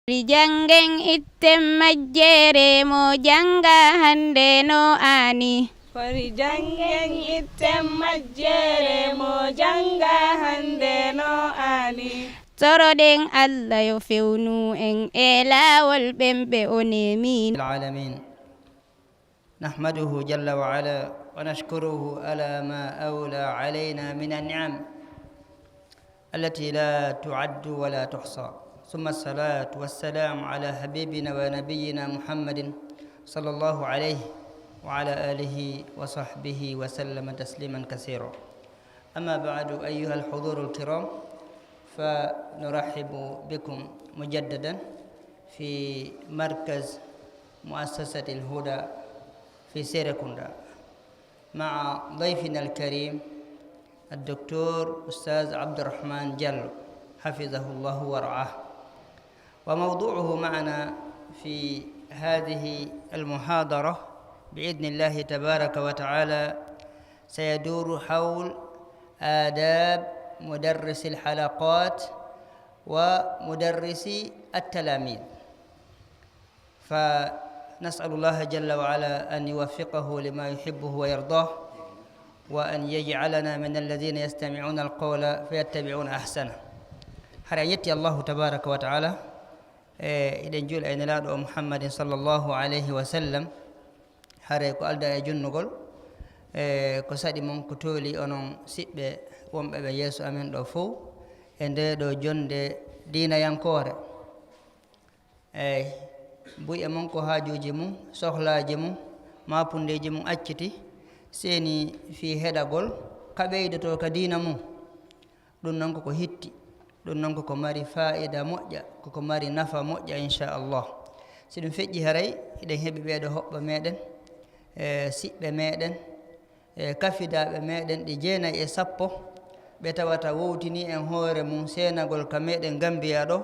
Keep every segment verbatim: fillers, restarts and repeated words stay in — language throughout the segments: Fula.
Fori janngen itten majjere mo jannga hannde no aani. Fori janngen itten majjere mo jannga hannde no aani. Toroɗen Allah yo fewnu en e laawol ɓen ɓe o neemi. العالمين. نحمده جل وعلا ونشكره على ما أولى علينا من النعم التي لا تعد ولا تحصى. ثم الصلاة والسلام على حبيبنا ونبينا محمد صلى الله عليه وعلى آله وصحبه وسلم تسليما كثيرا. أما بعد، أيها الحضور الكرام، فنرحب بكم مجددا في مركز مؤسسة الهدى في سيركوندا مع ضيفنا الكريم الدكتور أستاذ عبد الرحمن جلو، حفظه الله ورعاه. وموضوعه معنا في هذه المحاضرة بإذن الله تبارك وتعالى سيدور حول آداب مدرس الحلقات ومدرس التلاميذ. فنسأل الله جل وعلا أن يوفقه لما يحبه ويرضاه، وأن يجعلنا من الذين يستمعون القول فيتبعون أحسنه. Hara en yetti Allahu tabaraka wa taala, e eɗen juula e Nelaaɗo o Muhammadin sallallahu alayhi wa sallam. Hare ko alda e junnugol, e ko saɗi mon ko tooli onon siɓɓe wonɓe ɓe yeeso amen ɗo fow e nde ɗo jonde diinayankoore. Eey, buy e mon ko haajuuji mum, sohlaaji mum, maapundeeji mum acciti, seeni fii heɗagol ka ɓeydotoo ka diina mum. Ɗum noon koko hitti, ɗum noon koko mari faayida moƴƴa, koko mari nafa moƴƴa, inchallah. Si ɗum feƴƴi haray, hiɗen heɓi ɓeeɗo hoɓɓe meɗen, e siɓɓe meɗen, e kafidaaɓe meɗen ɗi jeenayi e sappo, ɓe tawata wowtini en hoore mum seenagol ka meɗen Gambiya ɗo,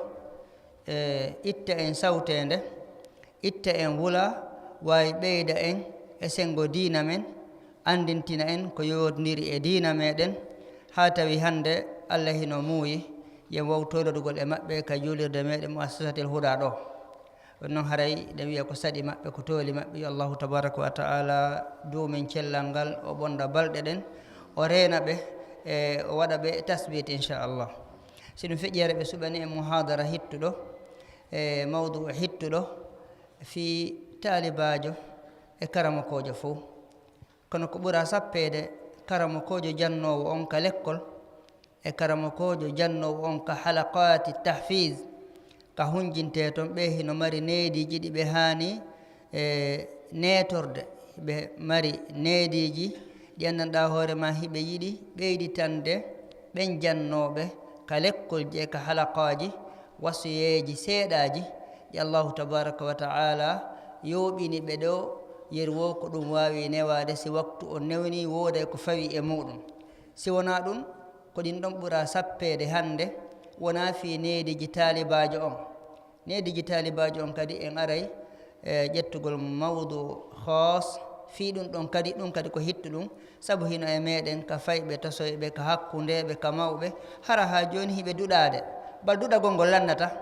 e itta en sawteende, itta en wula, waawi ɓeyda en e senngo diina men, anndintina en ko yowondiri e diina meɗen, haa tawi hannde Allah hino muuyi yen waw toylodugol e maɓɓe ka juulirde meɗen Muassasatil Huda ɗo. Ɗum noon haray ɗen wiya ko saɗi maɓɓe, ko tooli maɓɓe, yo Allahu tabaraka wa taala duumen cellal ngal, o ɓonda balɗe ɗen, o reena ɓe, e o waɗa ɓe tasbit, inchallah. Si ɗum feƴƴi haray ɓe suɓani en muhadara hittuɗo, e mawdu hittuɗo fii taalibaajo e karamokoojo fow. Kono ko ɓura sappeede karamokoojo jannoowo on ka lekkol, e karamokoojo jannoowo on ka halaqaati tahfiz, ka hunjintee ton, ɓe hino mari neediiji ɗi ɓe haani, e, neetorde. Ɓe mari neediiji ɗi anndanɗaa hoore maa hiɓe yiɗi ɓeyditande ɓen jannooɓe ka lekkolji e ka halaqaaji, wasuyeeji seeɗaaji ɗi Allahu tabaraka wa taala yooɓini ɓe ɗo, yeru wo ko ɗum waawi newaade si waktu on newni, wooday ko fawi e muuɗum. Si wonaa ɗum, ko ɗin ɗon ɓura sappeede hannde, wonaa fii neediiji taalibaajo on. Neediiji taalibaajo on kadi en aray, e, ƴettugol mawdu khas fii ɗum ɗon kadi, ɗum kadi ko hittuɗum, sabu hino e meɗen ka fayɓe, tasoyɓe, ka hakkundeeɓe, ka mawɓe, hara haa jooni hiɓe duɗaade. Bal duɗagol ngol lannata.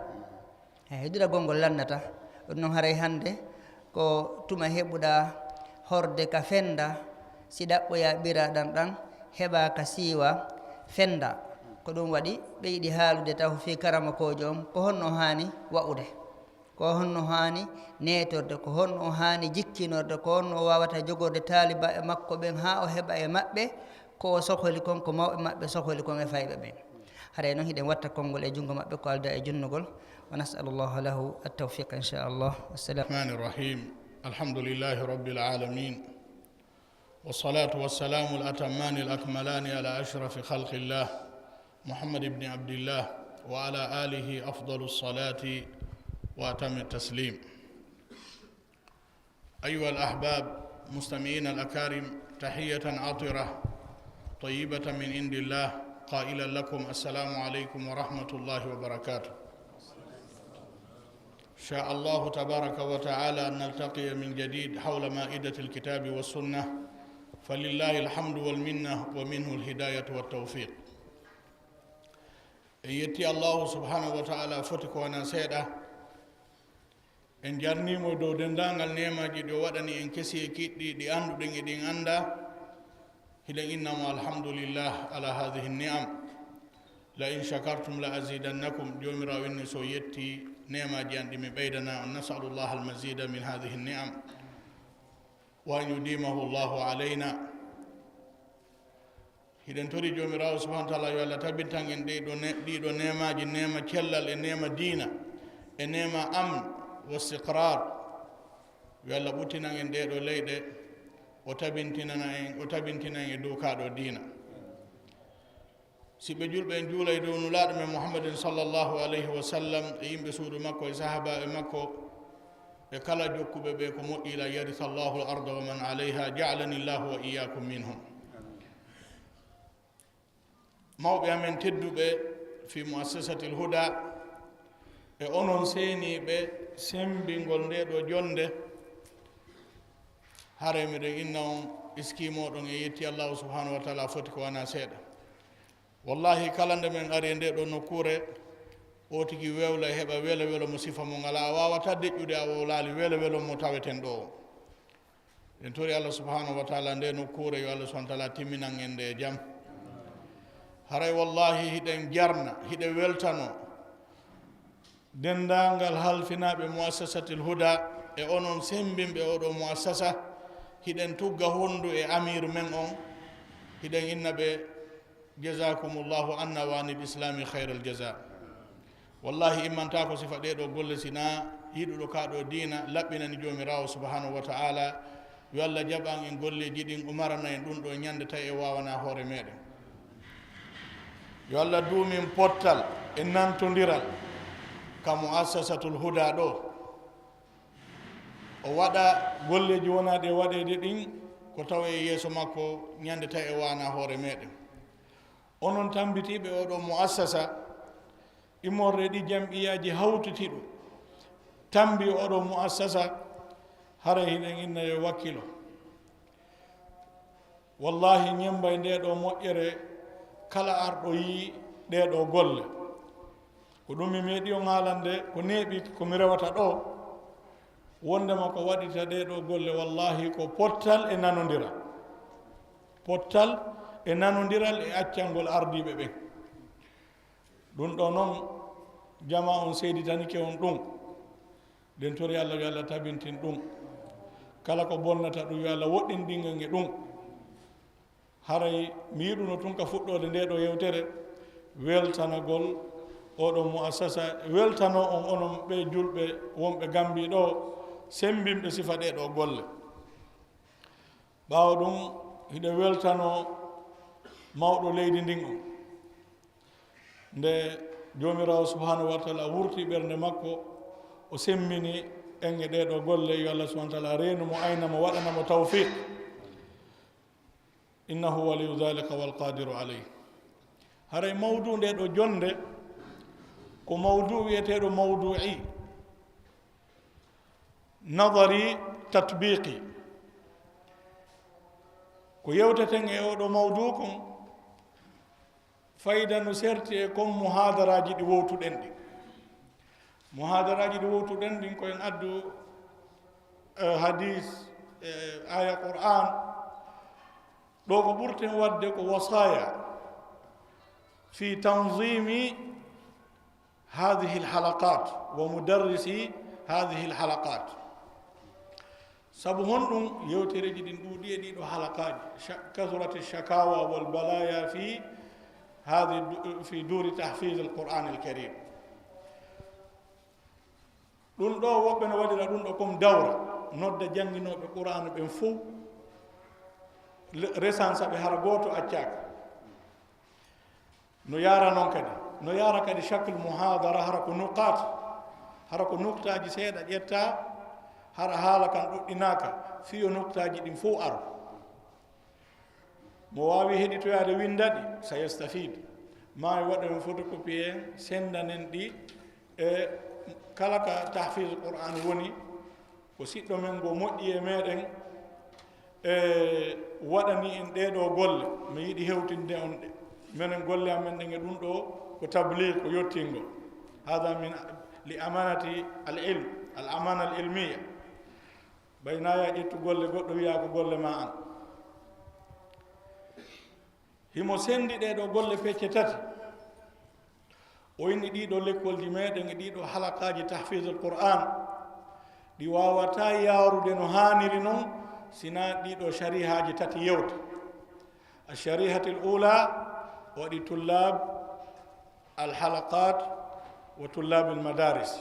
Eey, duɗagol ngol lannata. Ɗum noon haray hannde ko tuma heɓuɗaa horde ka fennda, si ɗaɓɓoyaa ɓiraɗan ɗan, heɓaa ka siiwa fennda. Ko ɗum waɗi ɓe yiɗi haalude taw fii karamokoojo on, ko honno haani wa'ude, ko honno haani neetorde, ko honno o haani jikkinorde, ko honno o waawata jogorde taalibaaɓe makko ɓen haa o heɓa e maɓɓe ko o sohli kon, ko mawɓe maɓɓe sohli kon e fayɓe ɓen. Haray noon hiɗen watta konngol e junngo maɓɓe ko alda e junnugol. Wa nas'alullaha lahu at-tawfiq, inchallah. Wassalam. الرحمن الرحيم. الحمد لله رب العالمين. والصلاة والسلام الأتمان الأكملان على أشرف خلق الله محمد بن عبد الله وعلى آله أفضل الصلاة وأتم التسليم. أيها الأحباب مستمعين الأكارم، تحية عطرة طيبة من عند الله، قائلا لكم: السلام عليكم ورحمة الله وبركاته. شاء الله تبارك وتعالى أن نلتقي من جديد حول مائدة الكتاب والسنة، فلله الحمد والمنة ومنه الهداية والتوفيق. En yetti Allahu subhanahu wa ta'ala foti ko wona seeɗa, En jarniimo dow denndaangal neemaaji ɗi o waɗani en kesi e kiɗɗi, ɗi annduɗen e ɗin anndaa. Hiɗen inna mo alhamdulillah ala hadhihi ni'am. La in shakartum la azidannakum. Joomiraawo inni, so yetti neemaaji an ɗi mi ɓeydana on. Nas'alullaha almazida min hadhihi ni'am. Wa an yudimahu Allahu alayna. Hiɗen tori Joomiraawo subhanahu wa taala yo Allah tabintan en ɗiɗo ne-, ɗiɗo neemaaji, neema cellal e neema diina, e neema amn wa istiqrar. Yo Allah ɓuttinan en ɗeɗo leyɗe, o tabintinana en, o tabintina en e dow kaɗo diina. Si ɓe julɓe en juulay dow Nulaaɗo men Muhammadin sallallahu alayhi wa sallam e yimɓe suudu makko e sahaabaaɓe makko e kala jokkuɓe ɓe ko moƴƴi, la yaritha Allahu al-arda wa man alayha, ja'alani Allahu wa iyyakum minhum. Mawɓe amen tedduɓe fi muassasatil Huda e onon seeniiɓe sembingol nde ɗo jonnde, haray miɗen inna on iskimoɗon e yetti Allahu subhanahu wa taala foti ko wona seeɗa. Wallahi, kala nde men ari e nde ɗo nokkuure, o tigi wewla e heɓa welo welo mo sifa mo ngala. A wawata deƴƴude a wowlali welo welo mo taweten ɗo o. En tori Allah subhanahu wa taala nde nokkuure, yo Allah subhanahu wa taala timminan en nde e jam. Haray wallahi hiɗen jarna, hiɗe weltano denndaangal halfinaaɓe muassasatil Huda e onon semmbinɓe oɗo muassasa. Hiɗen tugga hondu e amir men on, hiɗen inna ɓe, jazakumullahu anna wa anil islami khairal jaza. Wallahi, immanta ko sifa ɗeɗo golle, sina yiɗuɗo kaɗo diina, laɓɓinani Joomiraawo subhanahu wa ta'ala. Yo Allah jaɓan en golleji ɗin, o marana en ɗum ɗo ñande tawi e wawana hoore meɗen. Yo Allah duumin pottal e nantondiral ka muassasatul Huda ɗo. O waɗa golleji wonaɗi e waɗede ɗin ko tawa e yeeso makko ñande tawi e wana hoore meɗen. Onon tambitiɓe oɗo muassasa, immorde ɗi jam'iyaji hawtitiɗo tambi oɗo muassasa, haray hiɗen inna yo wakkilo. Wallahi, ñembay nde ɗo moƴƴere kala arɗo yi ɗe ɗo golle. Ko ɗum mi meeɗi on haalande, ko neeɓi ko mi rewata ɗo, wondema ko waɗita ɗe ɗo golle, wallahi, ko pottal e nanondiral. Pottal e nanondiral e accangol ardiiɓe ɓen. Ɗum ɗo noon, jama on seeditanike on ɗum. Ɗen tori Allah, yo Allah tabintin ɗum. Kala ko bonnata ɗum, yo Allah woɗɗin ɗingen e ɗum. Haray mi yiɗuno tun ka fuɗɗoode nde ɗo yewtere, weltanagol oɗo muassasa, weltano on onon ɓe julɓe wonɓe Gambi ɗo, sembinɓe sifa ɗe ɗo golle. Ɓaawo ɗum, hiɗe weltano mawɗo leydi ndin on. Nde Joomiraawo subhanahu wa taala wurti ɓernde makko, o semmini en e ɗe ɗo golle, yo Allah subhanahu wa taala reenu mo, ayna mo, waɗana mo tawfiq. Innahu waliyu dhalika wal qadiru alayh. Haray mawdu nde ɗo jonde ko mawdu wiyeteeɗo mawdu'i, nadari, tatbiqi. Ko yewteten e oɗo mawdu kon, fayda no serti e kon muhadaraaji ɗi wowtuɗen ɗin. Muhadaraaji ɗi wowtuɗen ɗin ko en addu, eh, hadis, eh, aya Qur'an. Ɗo ko ɓurten waɗde ko wasaya fi tanzimi hadhihi alhalaqat wa mudarrisi hadhihi alhalaqat. Sabu honɗum yewtereeji ɗin ɗuuɗi e ɗiɗo halaqaaji? Sha-, kasurati shakawa wal balaya fi hadhi du-, fi duri tahfiz al Qur'an al Karim. Ɗum ɗo woɓɓe no waɗira ɗum ɗo comme dawra, nodda jannginooɓe Qur'aanu ɓen fow, le-, resansa ɓe, hara gooto accaaka. No yaara noon kadi, no yaara kadi shakl muhadara, hara ko nuqaat, hara ko nuktaaji seeɗa ƴetta, hara haala kan ɗuɗɗinaaka, fii yo nuktaaji ɗin fow aro. Mo waawi heɗitoyaade winnda ɗi, sa yastafid. Ma e waɗa en photocopie en, senndanen ɗi e kala ka tahfiz Qur'an woni, ko siɗɗo men ngo moƴƴi e meɗen, e waɗani en ɗee ɗoo golle. Mi yiɗi hewtinde on ɗe. Menen golle amen ɗen e ɗum ɗoo ko tabligh, ko yottingol. Hada min li amanati al ilm. al amana al ilmiya. Ɓay na ya ƴettu golle goɗɗo, wiya ko golle ma an. Himo sendi ɗee ɗoo golle pecce tati. O inni ɗii ɗoo lekkolji meɗen e ɗii ɗoo halakaaji tahfizul Qur'an, ɗi waawata yaarude no haaniri non, sina ɗii ɗoo sharihaaji tati yewta. Ash-sharihatil ula, waɗi tullab al halaqat wa tullab al madaris.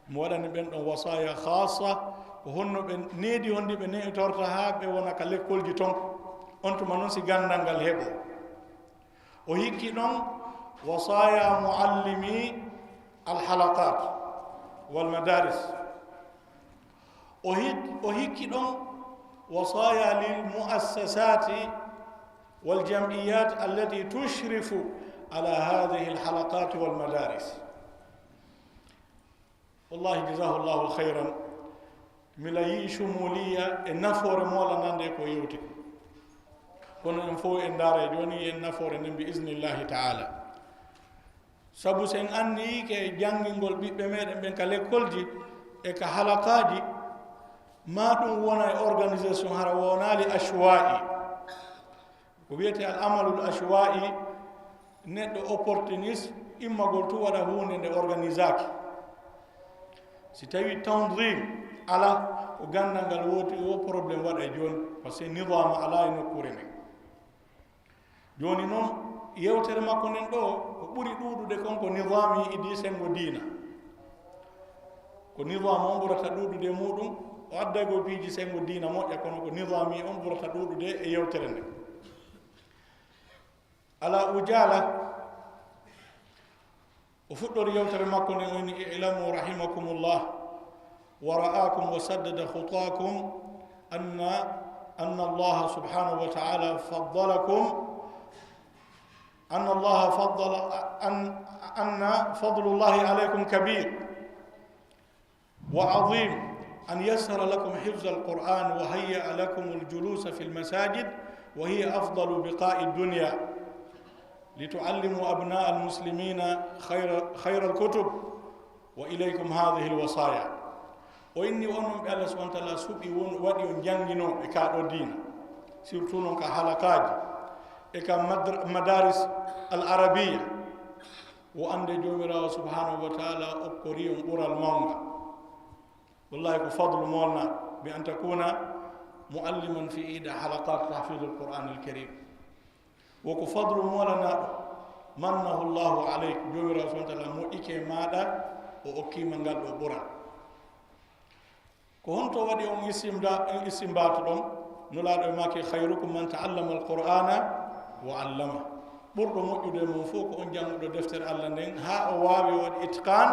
Mo waɗani ɓen ɗon wasaya khassa, ko honno ɓe needi, honɗi ɓe neetorta haa ɓe wona ka lekkolji ton. On tuma non si ganndal ngal heɓo. O hikki ɗon wasaya muallimi al halaqat wal madaris. O hik-, o hikki ɗon wasaya lil muassasati wal jam'iyat allati tushrifu ala hadhihi al halaqat wal madaris. Wallahi, jazahullahu khairan. Mila yi shumuliya e nafoore moolanande ko yewti. Kono en fof en ndaara jooni en nafoore nden bi iznillahi ta'ala. Sabu sen anniyi ke janngingol ɓiɓɓe meɗen ɓen ka lekkolji e ka halakaaji, ma ɗum wona e organisation, hara wonaali ashwa'i. Ko wiyetee al amalul ashwa'i, neɗɗo opportuniste, immagol tu waɗa huunde nde organisaaki. Si tawi tanzim ala, ko ganndal ngal wooti, o problème waɗa e jooni, parce que nizaama ala e nokkuure nden. Jooni noon, yewtere makko nden ɗo, ko ɓuri ɗuuɗude kon ko nizaami idi senngo diina. Ko nizaami on ɓurata ɗuuɗude e muɗum, o adday ko piiji senngo diina moƴƴa, kono ko nizaami on ɓurata ɗuuɗude e yewtere nden. Ala ujala, o fuɗɗori yewtere makko nden, o inni: "I'lamu rahimakumullah wa ra'akum wa saddada khutakum anna, anna Allah subhanahu wa ta'ala faddalakum, anna Allah faddala, an, anna fadlullahi alaykum kabir." وعظيم أن يسر لكم حفظ القرآن وهيأ لكم الجلوس في المساجد وهي أفضل بقاع الدنيا لتعلموا أبناء المسلمين خير، خير الكتب وإليكم هذه الوصايا. O inni onon ɓe Allah subhanahu wa ta'ala suɓi won, waɗi on jannginooɓe ka ɗo diina, surtout non ka halakaaji e ka madra-, madaris al arabiya. Wo annde Joomiraawo subhanahu wa ta'ala okkori on ɓural mawngal. Wallahi ko fadlu molna bi an takuna mualliman fi ida halaqat tahfizul Qur'an al Karim. Wo ko fadlu molanaɗo, mannahu Allahu alayk, Joomiraawo subhanahu wa ta'ala moƴƴike maɗa, o okkima ngal ɗo ɓural. Ko honto waɗi on istimda-, on istimbaatu ɗon? Nulaaɗo e maaki: "Khayrukum man ta'allama al-Qur'ana wa 'allama." Ɓurɗo moƴƴude e mon fof ko on jannguɗo deftere Allah nden, haa o waawi o waɗi itqan,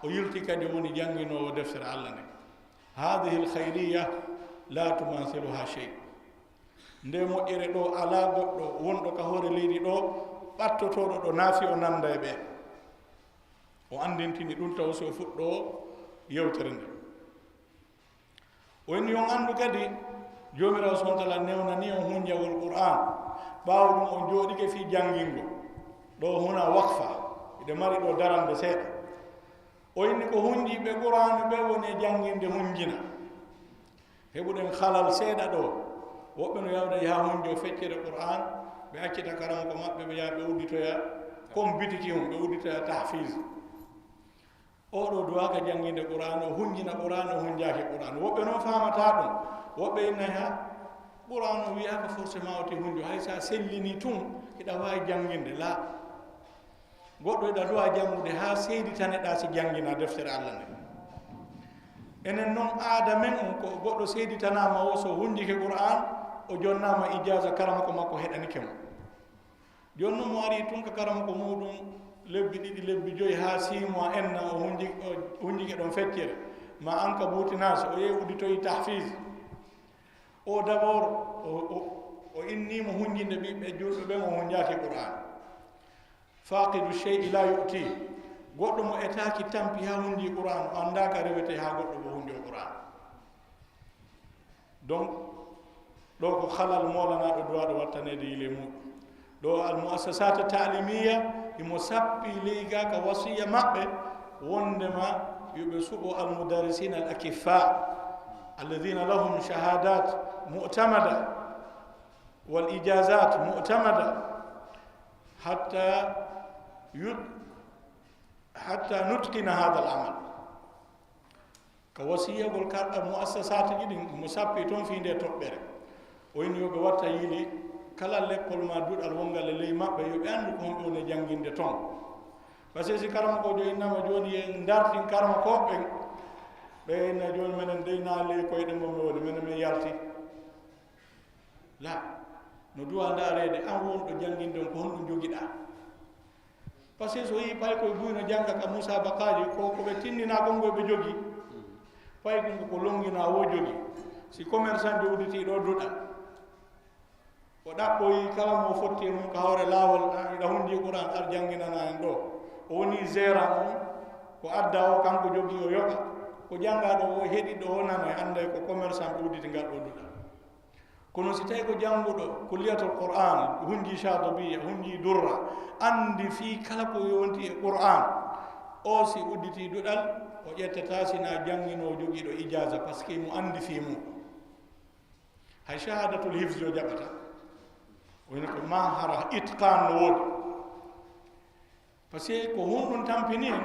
o yilti kadi o woni jannginoowo deftere Allah nden. Hadhihi al-khayriyya la tumathiluha shay. Nde moƴƴere ɗo, alaa goɗɗo wonɗo ka hoore leydi ɗo, ɓattotooɗo ɗo naafi o nanda e ɓe. O anndintini ɗum taw si o fuɗɗo yewtere nde. O inni on anndu kadi, Joomiraawo subhanahu wa ta'ala newnani on hunjagol Qur'an. Ɓaawo ɗum on jooɗike fii janngingol. Ɗo huna waqfa, hiɗe mari ɗo darande seeɗa. O inni ko hunjiiɓe Qur'an ɓe woni e jannginde hunjina. Heɓuɗen halal seeɗa ɗo. Woɓɓe no yawda yaha hunjo feccere Qur'an, ɓe accita karamoko maɓɓe, ɓe yaha ɓe udditoya kon bitiki hum, ɓe udditoya tahfiz. Oo ɗo duwaaka jannginde Qur'an, o hunjina Qur'an, o hunjaaki Qur'an. Woɓɓe noon faamataa ɗum. Woɓɓe innay ha Qur'an o wiyaaka forcément o ti hunjo. Hay so a sellini tun, hiɗa waawi jannginde. La. Goɗɗo hiɗa duwa janngude haa seeditaneɗaa si janngina deftere Allah nden. Enen noon aada men on ko goɗɗo seeditanaama o so hunjike Qur'an, o jonnaama ijaaza karamoko makko heɗanike mo. Jooni noon mo ari tun ka karamoko muɗum lebbi ɗiɗi, lebbi joyi haa six mois enna o hunji-, o hunjike ɗon feccere. Ma an ka buutinaasi, o yehi udditoyi tahfiz. O d'abord, o, o, o innii mo hunjinde ɓiɓɓe julɓe ɓen, o hunjaaki Qur'an. Faqidu shay'i la yu'ti. Goɗɗo mo etaaki tampi haa hunji Qur'an, o anndaa ka rewete haa goɗɗo mo hunjo Qur'an. Donc, ɗo ko halal molanaaɗo duwaaɗo wattaneede yile muɗum. Ɗo al muassasata ta'limiyya, imo sappi ley ga ka wasiya maɓɓe, wondema Yo ɓe suɓo al-mudarrisin al-akiffa, alladhina lahum shahadat mu'tamada wal ijazat mu'tamada, hatta yut-, hatta nutqina hadha al-amal. Ka wasiyagol karɗa muassasatiji ɗin, mo sappi toon fii nde toɓɓere. O inni yo ɓe watta yili kala lekkol maa duɗal wongal e ley maɓɓe, yo ɓe anndu ko honɓe woni e jannginde toon. Parce que si karamokoojo innama jooni en dartin karamokooɓe ɓen, ɓe inna jooni menen dey naa ley koyɗe mon mi woni, menen min yalti. La, no duwa ndaareede an wonɗo jannginde on ko honɗum jogiɗaa. Parce que so yii paykoy buy no jannga ka musabaqaaji, ko, ko ɓe tinndinaa kon ko ɓe jogii. Paykun ko, ko lonnginaa woo jogii. Si commerçant ɓe udditii ɗoo duɗal, o ɗaɓɓoyi kala mo fotti e mum ka hoore laawol, a, iɗa hunndi Qur'an, ar jannginana en ɗoo. O woni gérant on, ko adda o, kanko jogii o yoɓa. Ko janngaa ɗoo o heɗi ɗoo o nana, e annday ko commerçant ɓe udditi ngal ɗoo duɗal. Kono si tawi ko jannguɗo kulliyatul Qur'an, hunji Shaatibiya, hunji Durra, anndi fii kala ko yonti e Qur'an, o si udditi duɗal, o ƴettata si na jannginoo jogiiɗo ijaaza, parce que mo anndi fii mum. Hay shahadatul hifz o jaɓata. Woni ko ma hara itqan no woodi. Parce que ko honɗum tampini en,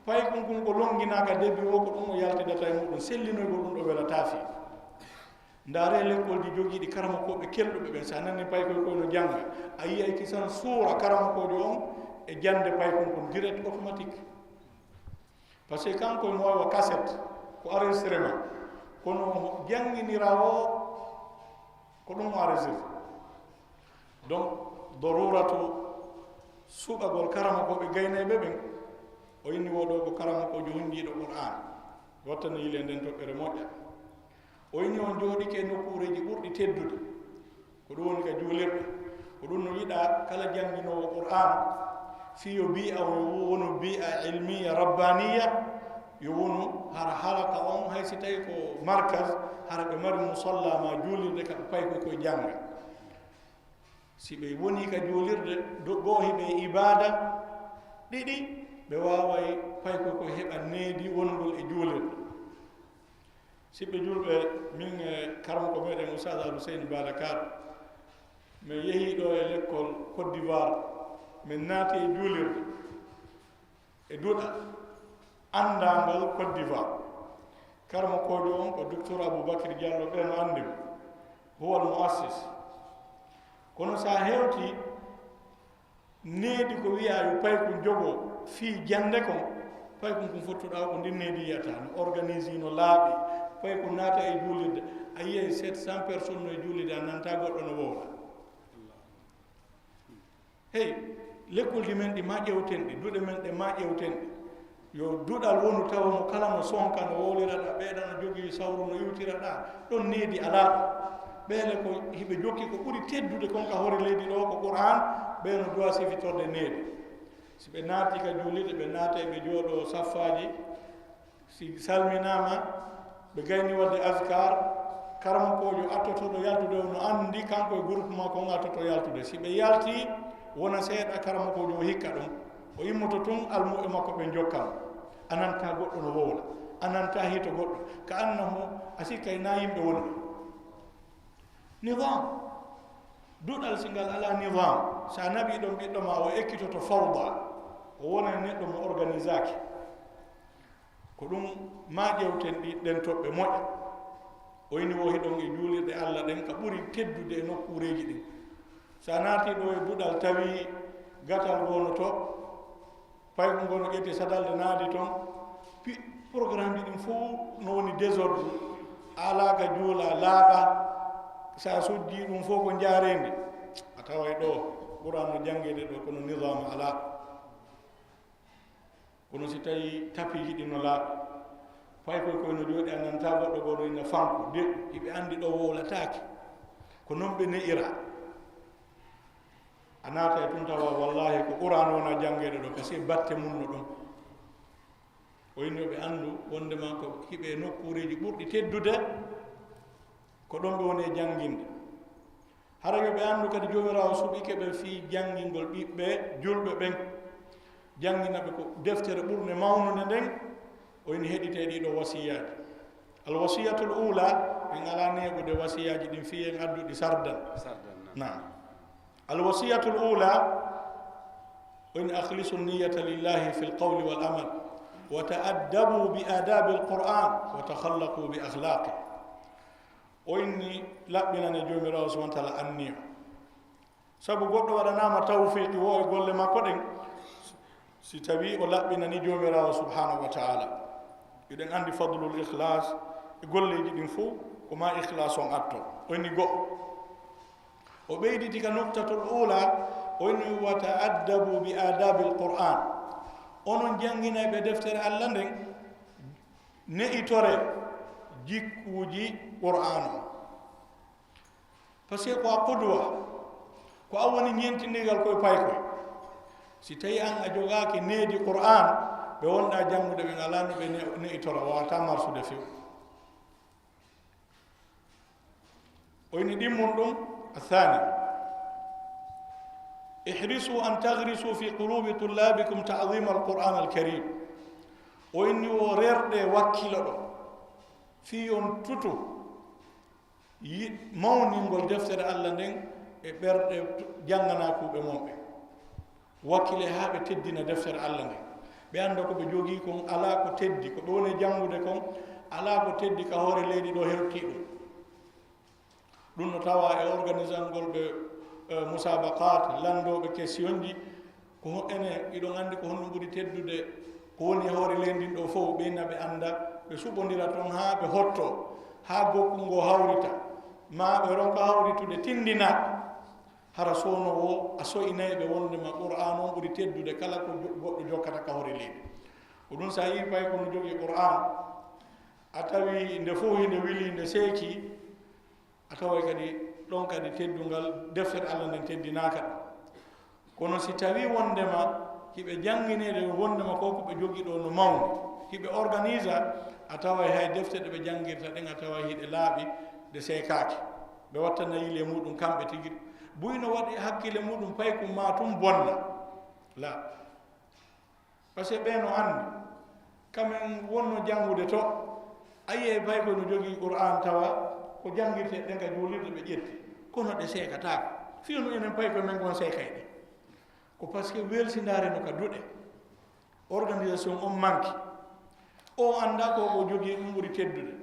paykun kun ko lonnginaa ka début o, ko ɗum o yaltidata e muɗum, sellinoygol ɗum ɗo welataa fii. Ndaaree lekkolji jogiiɗi karamokooɓe kelɗuɓe ɓen, si a nanii paykoy koy no jannga, a yi'ay kisan suura karamokoojo on e jannde paykun kun direct automatique. Parce que kanko e mo wawa cassette, ko enregistrement, kono jannginira o, ko ɗum o enregistré. Donc, daruratu suɓagol karamokooɓe gaynayɓe ɓen, o inni woo ɗoo ko karamokoojo hunjiiɗo Qur'an, wattana yile nden toɓɓere moƴƴa. O inni on jooɗike e nokkuureeji ɓurɗi teddude, ko ɗum woni ka juulirɗe. Ko ɗum no yiɗaa kala jannginoowo Qur'an, fii yo bi'a o yo wonu bi'a ilmiya rabbaniya, yo wonu hara halaka on, hay si tawi ko markaz, hara ɓe mari musalla ma juulirde ka ɓe paykoy koye jannga. Si ɓe woni ka juulirde, do-, goo hiɓe ibaada, ɗiɗi, ɓe waaway paykoy koye heɓa needi wonngol e juulirde. Siɓɓe julɓe, min e karamoko meɗen Oustaz Al Hussein Badakar, min yehii ɗo e lekkol Côte d'Ivoire, min naati e juulirde e duɗal anndaangal Côte d'Ivoire. Karamokoojo on ko Docteur Aboubacry Diallo, ɓe no anndi mo, huwa al muassis. Kono so a hewtii, needi ko wiyaa yo paykun jogo fii jannde kon, paykun kun fottuɗaa ko ndin needi yiyata, no organise, no laaɓi, paykun naata e juulirde, a yiyay sept cents personnes no e juulirde, a nanta goɗɗo no wowla. Hey, lekkolji men ɗi ma ƴewten ɗi, duɗe men ɗe ma ƴewten ɗi. Yo duɗal wonu tawa mo kala no sonka, no wowliraɗaa, ɓeeɗa no jogii sawru, no iwtiraɗaa, ɗon needi alaa ɗo. Ɓeele ko hiɓe jokki ko ɓuri teddude kon ka hoore leydi ɗo ko Qur'an, ɓe no duwa sifitorde needi. Si ɓe naati ka juulirde, ɓe naata e ɓe jooɗoo saffaaji, si salminaama, ɓe gayni waɗde azkar, karamokoojo attotoɗo yaltude o no anndi kanko e groupe makko on attoto yaltude. Si ɓe yalti, wona seeɗa karamokoojo o hikka ɗum. O immoto tun, almuɓɓe makko ɓen jokka mo. A nanta goɗɗo no wowla. A nanta hito goɗɗo. Ka annahu a sikkay na yimɓe woni ɗon. Nizam. Duɗal si ngal alaa nizam, si a naɓii ɗon ɓiɗɗo ma, o ekkitoto fawda. O wonay neɗɗo mo organisaaki. Ko ɗum ma ƴewten ɗi, ɗen toɓɓe moƴƴa. O ini wo hiɗon e juulirɗe Alla ɗen ka ɓuri teddude e nokkuureeji ɗin. So a naati ɗo e duɗal tawi gatal goo no to, paykun goo no ƴetti sadalde naadi ton, pi-, programmeji ɗin fof no woni désordre, a alaa ka juula laaɓa, so a sujjii ɗum fof ko njaareendi, a taway ɗo Qur'an no janngeede ɗo, kono nizaama alaa. Kono si tawi tapiiji ɗin no laaɓi, paykoy koy no jooɗi, a nanta goɗɗo goo no ina fanko, de hiɓe anndi ɗo wowlataake. Ko non ɓe ne'ira. A naata e tun tawa, wallahi, ko Qur'an wona janngeede ɗo, parce que batte mum no ɗon. O inni yo ɓe anndu wondema ko hiɓe e nokkuureeji ɓurɗi teddude, ko ɗon ɓe woni e jannginde. Hara yo ɓe anndu kadi Joomiraawo suɓike ɓe fii janngingol ɓiɓɓe julɓe ɓen, janngina ɓe ko deftere ɓurnde mawnude nden, O inni heɗitee ɗiɗo wasiyaaji. Alwasiyatul ula, en alaa neeɓude wasiyaaji ɗin fii en adduɗi sardan. Sardan, naam. Naam. Alwasiyatul ula, o inni akhlisu niyata lillahi fil qawli wal amal, wa ta'addabu bi adabil Qur'an, wa takhallaqu bi akhlaqi. O inni laɓɓinane Joomiraawo subhanahu wa taala anniya. Sabu goɗɗo waɗanaama tawfiiqi woo e golle makko ɗen, si tawii o laɓɓinani Joomiraawo subhaanahu wa taala. Hiɗen anndi fadlul ikhlaas e golleeji ɗin fof, ko maa ikhlaas on atto. O inni go'o. O ɓeyditi ka nuktatul uula, o inni, "Wa ta'addabu bi aadabil Qur'aan." Onon jannginayɓe deftere Alla nden, ne'itore jikkuuji Qur'aan on. Parce que ko a qudwa, ko a woni ñeentiniigal koye paykoy. Si tawi an a jogaaki needi Qur'aan, ɓe wonɗaa janngude ɓe ngalaa no ɓe ne-, ne'itora, waawataa marsude few. O inni ɗimmun ɗum, athani, ihrisu an taghrisu fi qulubi tullabikum ta'zima al-Qur'an al-Karim. O inni o rerɗe wakkilo ɗo, fii on tutu yiɗ mawningol deftere Alla nden e ɓerɗe jannganaakuuɓe mon ɓen. Wakkile haa ɓe teddina deftere Alla nden. Ɓe annda ko ɓe jogii kon alaa ko teddi, ko ɓe woni janngude kon alaa ko teddi ka hoore leydi ɗo hewtii ɗum. Ɗum no tawaa e organisangol ɓe, eh, musabaqat, lanndooɓe questionji, Ko ho-, enen, hiɗon anndi ko honɗum ɓuri teddude ko woni e hoore leydi ndin ɗoo fof, ɓe na ɓe annda, ɓe suɓondira toon haa ɓe hottoo, haa gokku ngoo hawrita, maa ɓe ronka hawritude tinndinaaɗo. Hara soono woo a so'inay ɓe wonndema Qur'aan on ɓuri teddude kala ko jo-, goɗɗo jokkata ka hoore leydi. Ko ɗum si a yii pay ko no jogii Qur'aan, a tawi nde fof hinde wilii, nde seekii, A taway kadi ɗon kadi teddungal deftere Alla nden teddinaaka ɗum. Kono si tawii wonndema hiɓe janngineede, wonndema ko ko ɓe jogii ɗoo no mawni, hiɓe organisa, a taway hay defte ɗe ɓe janngirta ɗen, a taway hiɗe laaɓi, ɗe seekaaki. Ɓe wattana yile muɗum kamɓe tigi. Buy no waɗi hakkile muɗum, paykum maa tun bonna. La. Parce que ɓee no anndi, kamen wonno janngude to, a yi'ay paykoy no jogii Qur'aan tawa ko janngirtee ɗen ka juulirde ɓe ƴetti, kono ɗe seekataako. Fii no enen paykoy men kon seekay ɗe. Ko parce que welsindaare no ka duɗe. Organisation on manki. O annda ko o jogii ɗum ɓuri teddude.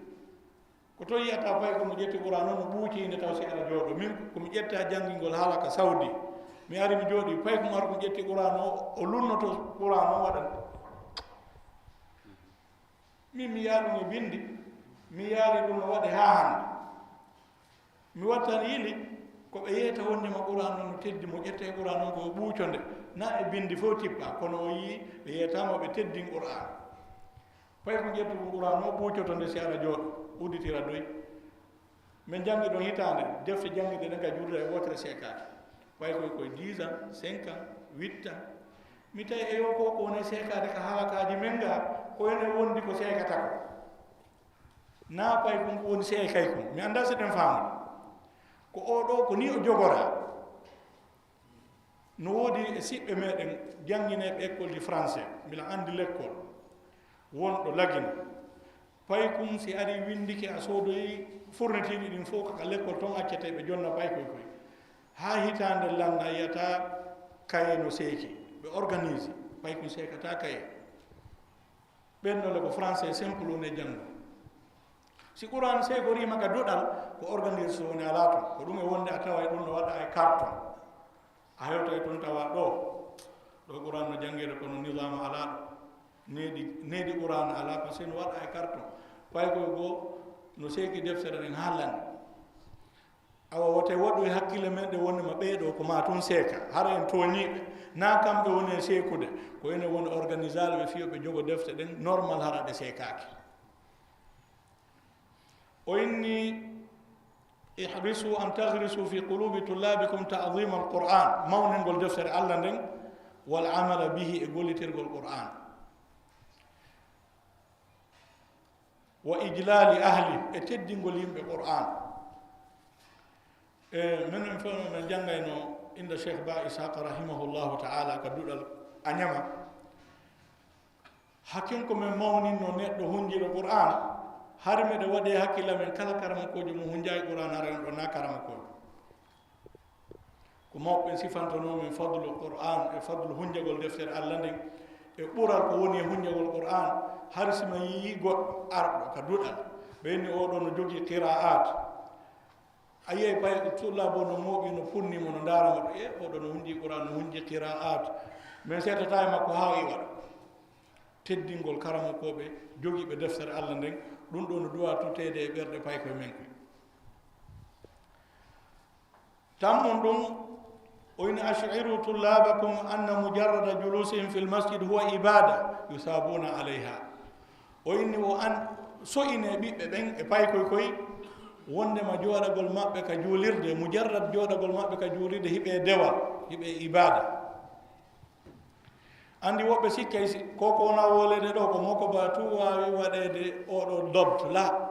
Ko to yi'ata pay ko mo ƴetti Qur'aan o, no ɓuuci inde taw si ara jooɗo. Min ko mi ƴetta janngingol haala ka Saudi. Mi ari mi jooɗi, pay ko mo ar ko ƴetti Qur'aan o, o lunnoto Qur'aan o waɗa. Min mi yaha ɗum e binndi, mi yaari ɗum no waɗe haa hannde. Mi wattani yili, ko ɓe yeeta wonde ma Qur'aan on no teddi, mo ƴetta e Qur'aan on ko o ɓuuco nde, na e binndi fof tippa, kono o yii ɓe yeetama ɓe teddin Qur'aan. Pay ko ƴettu ko Qur'aan o ɓuucoto nde si ara jooɗo, udditira doy. Min janngi ɗon hitaande, defte janngiɗe ɗen ka juulirde e wootere seekaaki. Pay koy koye dix ans, cinq ans, huit ans. Mi tawi e yo ko, ko woni seekaade ka halakaaji men ga, ko enen wondi ko seekata ko. Na pay ko ngu woni seekay kon. Mi annda si ɗen faamude. Ko o ɗo, ko ni o jogora. No woodi e siɓɓe meɗen jannginayɓe école du français, mbiɗa anndi lekkol wonɗo Lagine. Pay kum si ari winndike a soodoyi fourniture ɗin fof kaka lekkol ton accete ɓe jonna pay koy koy. Haa hitaande lanna yiyata kaye no seeki. Ɓe organise, pay kum seekata kaye. Ɓen ɗo le ko français simple woni e janngo. Si Qur'an seekoriima ka duɗal, ko organisation woni alaa ton. Ko ɗum e wonde a tawa e ɗum no waɗa e carton. A hewta e tun tawa ɗo, ɗo Qur'an no janngeede kono nizaama alaa ɗo. Needi, needi Qur'an alaa, parce que no waɗa e carton. Pay koy goo no seeki deftere ɗen haa lanni. Awa wote waɗu e hakkille men ɗe wonde ma ɓee ɗo ko ma tun seeka. Hara en tooñiiɓe. Na kamɓe woni e seekude. Ko enen woni organisaaɓe ɓe fiyo ɓe jogo defte ɗen normal hara ɗe seekaaki. O inni, "Ihrisu an taghrisu fi qulubi tullabikum ta'zima al-Qur'an." Mawningol deftere Alla nden, "wal amala bihi," e gollitirgol Qur'an. "Wa ijlali ahli," e teddingol yimɓe Qur'an. E, menen fof men janngayno inda Cheikh Ba Ishaq rahimahullahu ta'ala ka duɗal Añama. Hakken ko men mawninno neɗɗo hunjiiɗo Qur'aan, hari meɗen waɗi e hakkille men kala karamokoojo mo hunjaay Qur'aan, hara en ɗo na karamokoojo. Ko mawɓe ɓen sifantonoo men fadlu Qur'aan e fadlu hunjagol deftere Alla nden e ɓural ko woni e hunjagol Qur'aan, hari si ma yi'ii goɗɗo arɗo ka duɗal, ɓe inni oo ɗoo no jogii qiraa'aat. A yi'ay pay tullaabu no mooɓi, no punni mo, no ndaara mo, ɗo, e, oo ɗoo no hunji Qur'aan, no hunji qiraa'aat. Men seetataa e makko haa o iwa ɗo. Teddingol karamokooɓe jogiiɓe deftere Alla nden, ɗum ɗoo no duwaa tuteede e ɓerɗe paykoy men koy. Tammun ɗum, o inni, "Ash'iru tullabakum anna mujarrada julusihim fil masjid huwa ibada yusabuuna alayha." O inni o an, so'inee ɓiɓɓe ɓen e paykoy koy, wondema jooɗagol maɓɓe ka juulirde, mujarrad jooɗagol maɓɓe ka juulirde, hiɓe dewal, hiɓe ibada. Anndi woɓɓe sikkay si, ko ko wona wooleede ɗo, ko moko ba tu waawi waɗeede oo ɗoo dobt, la.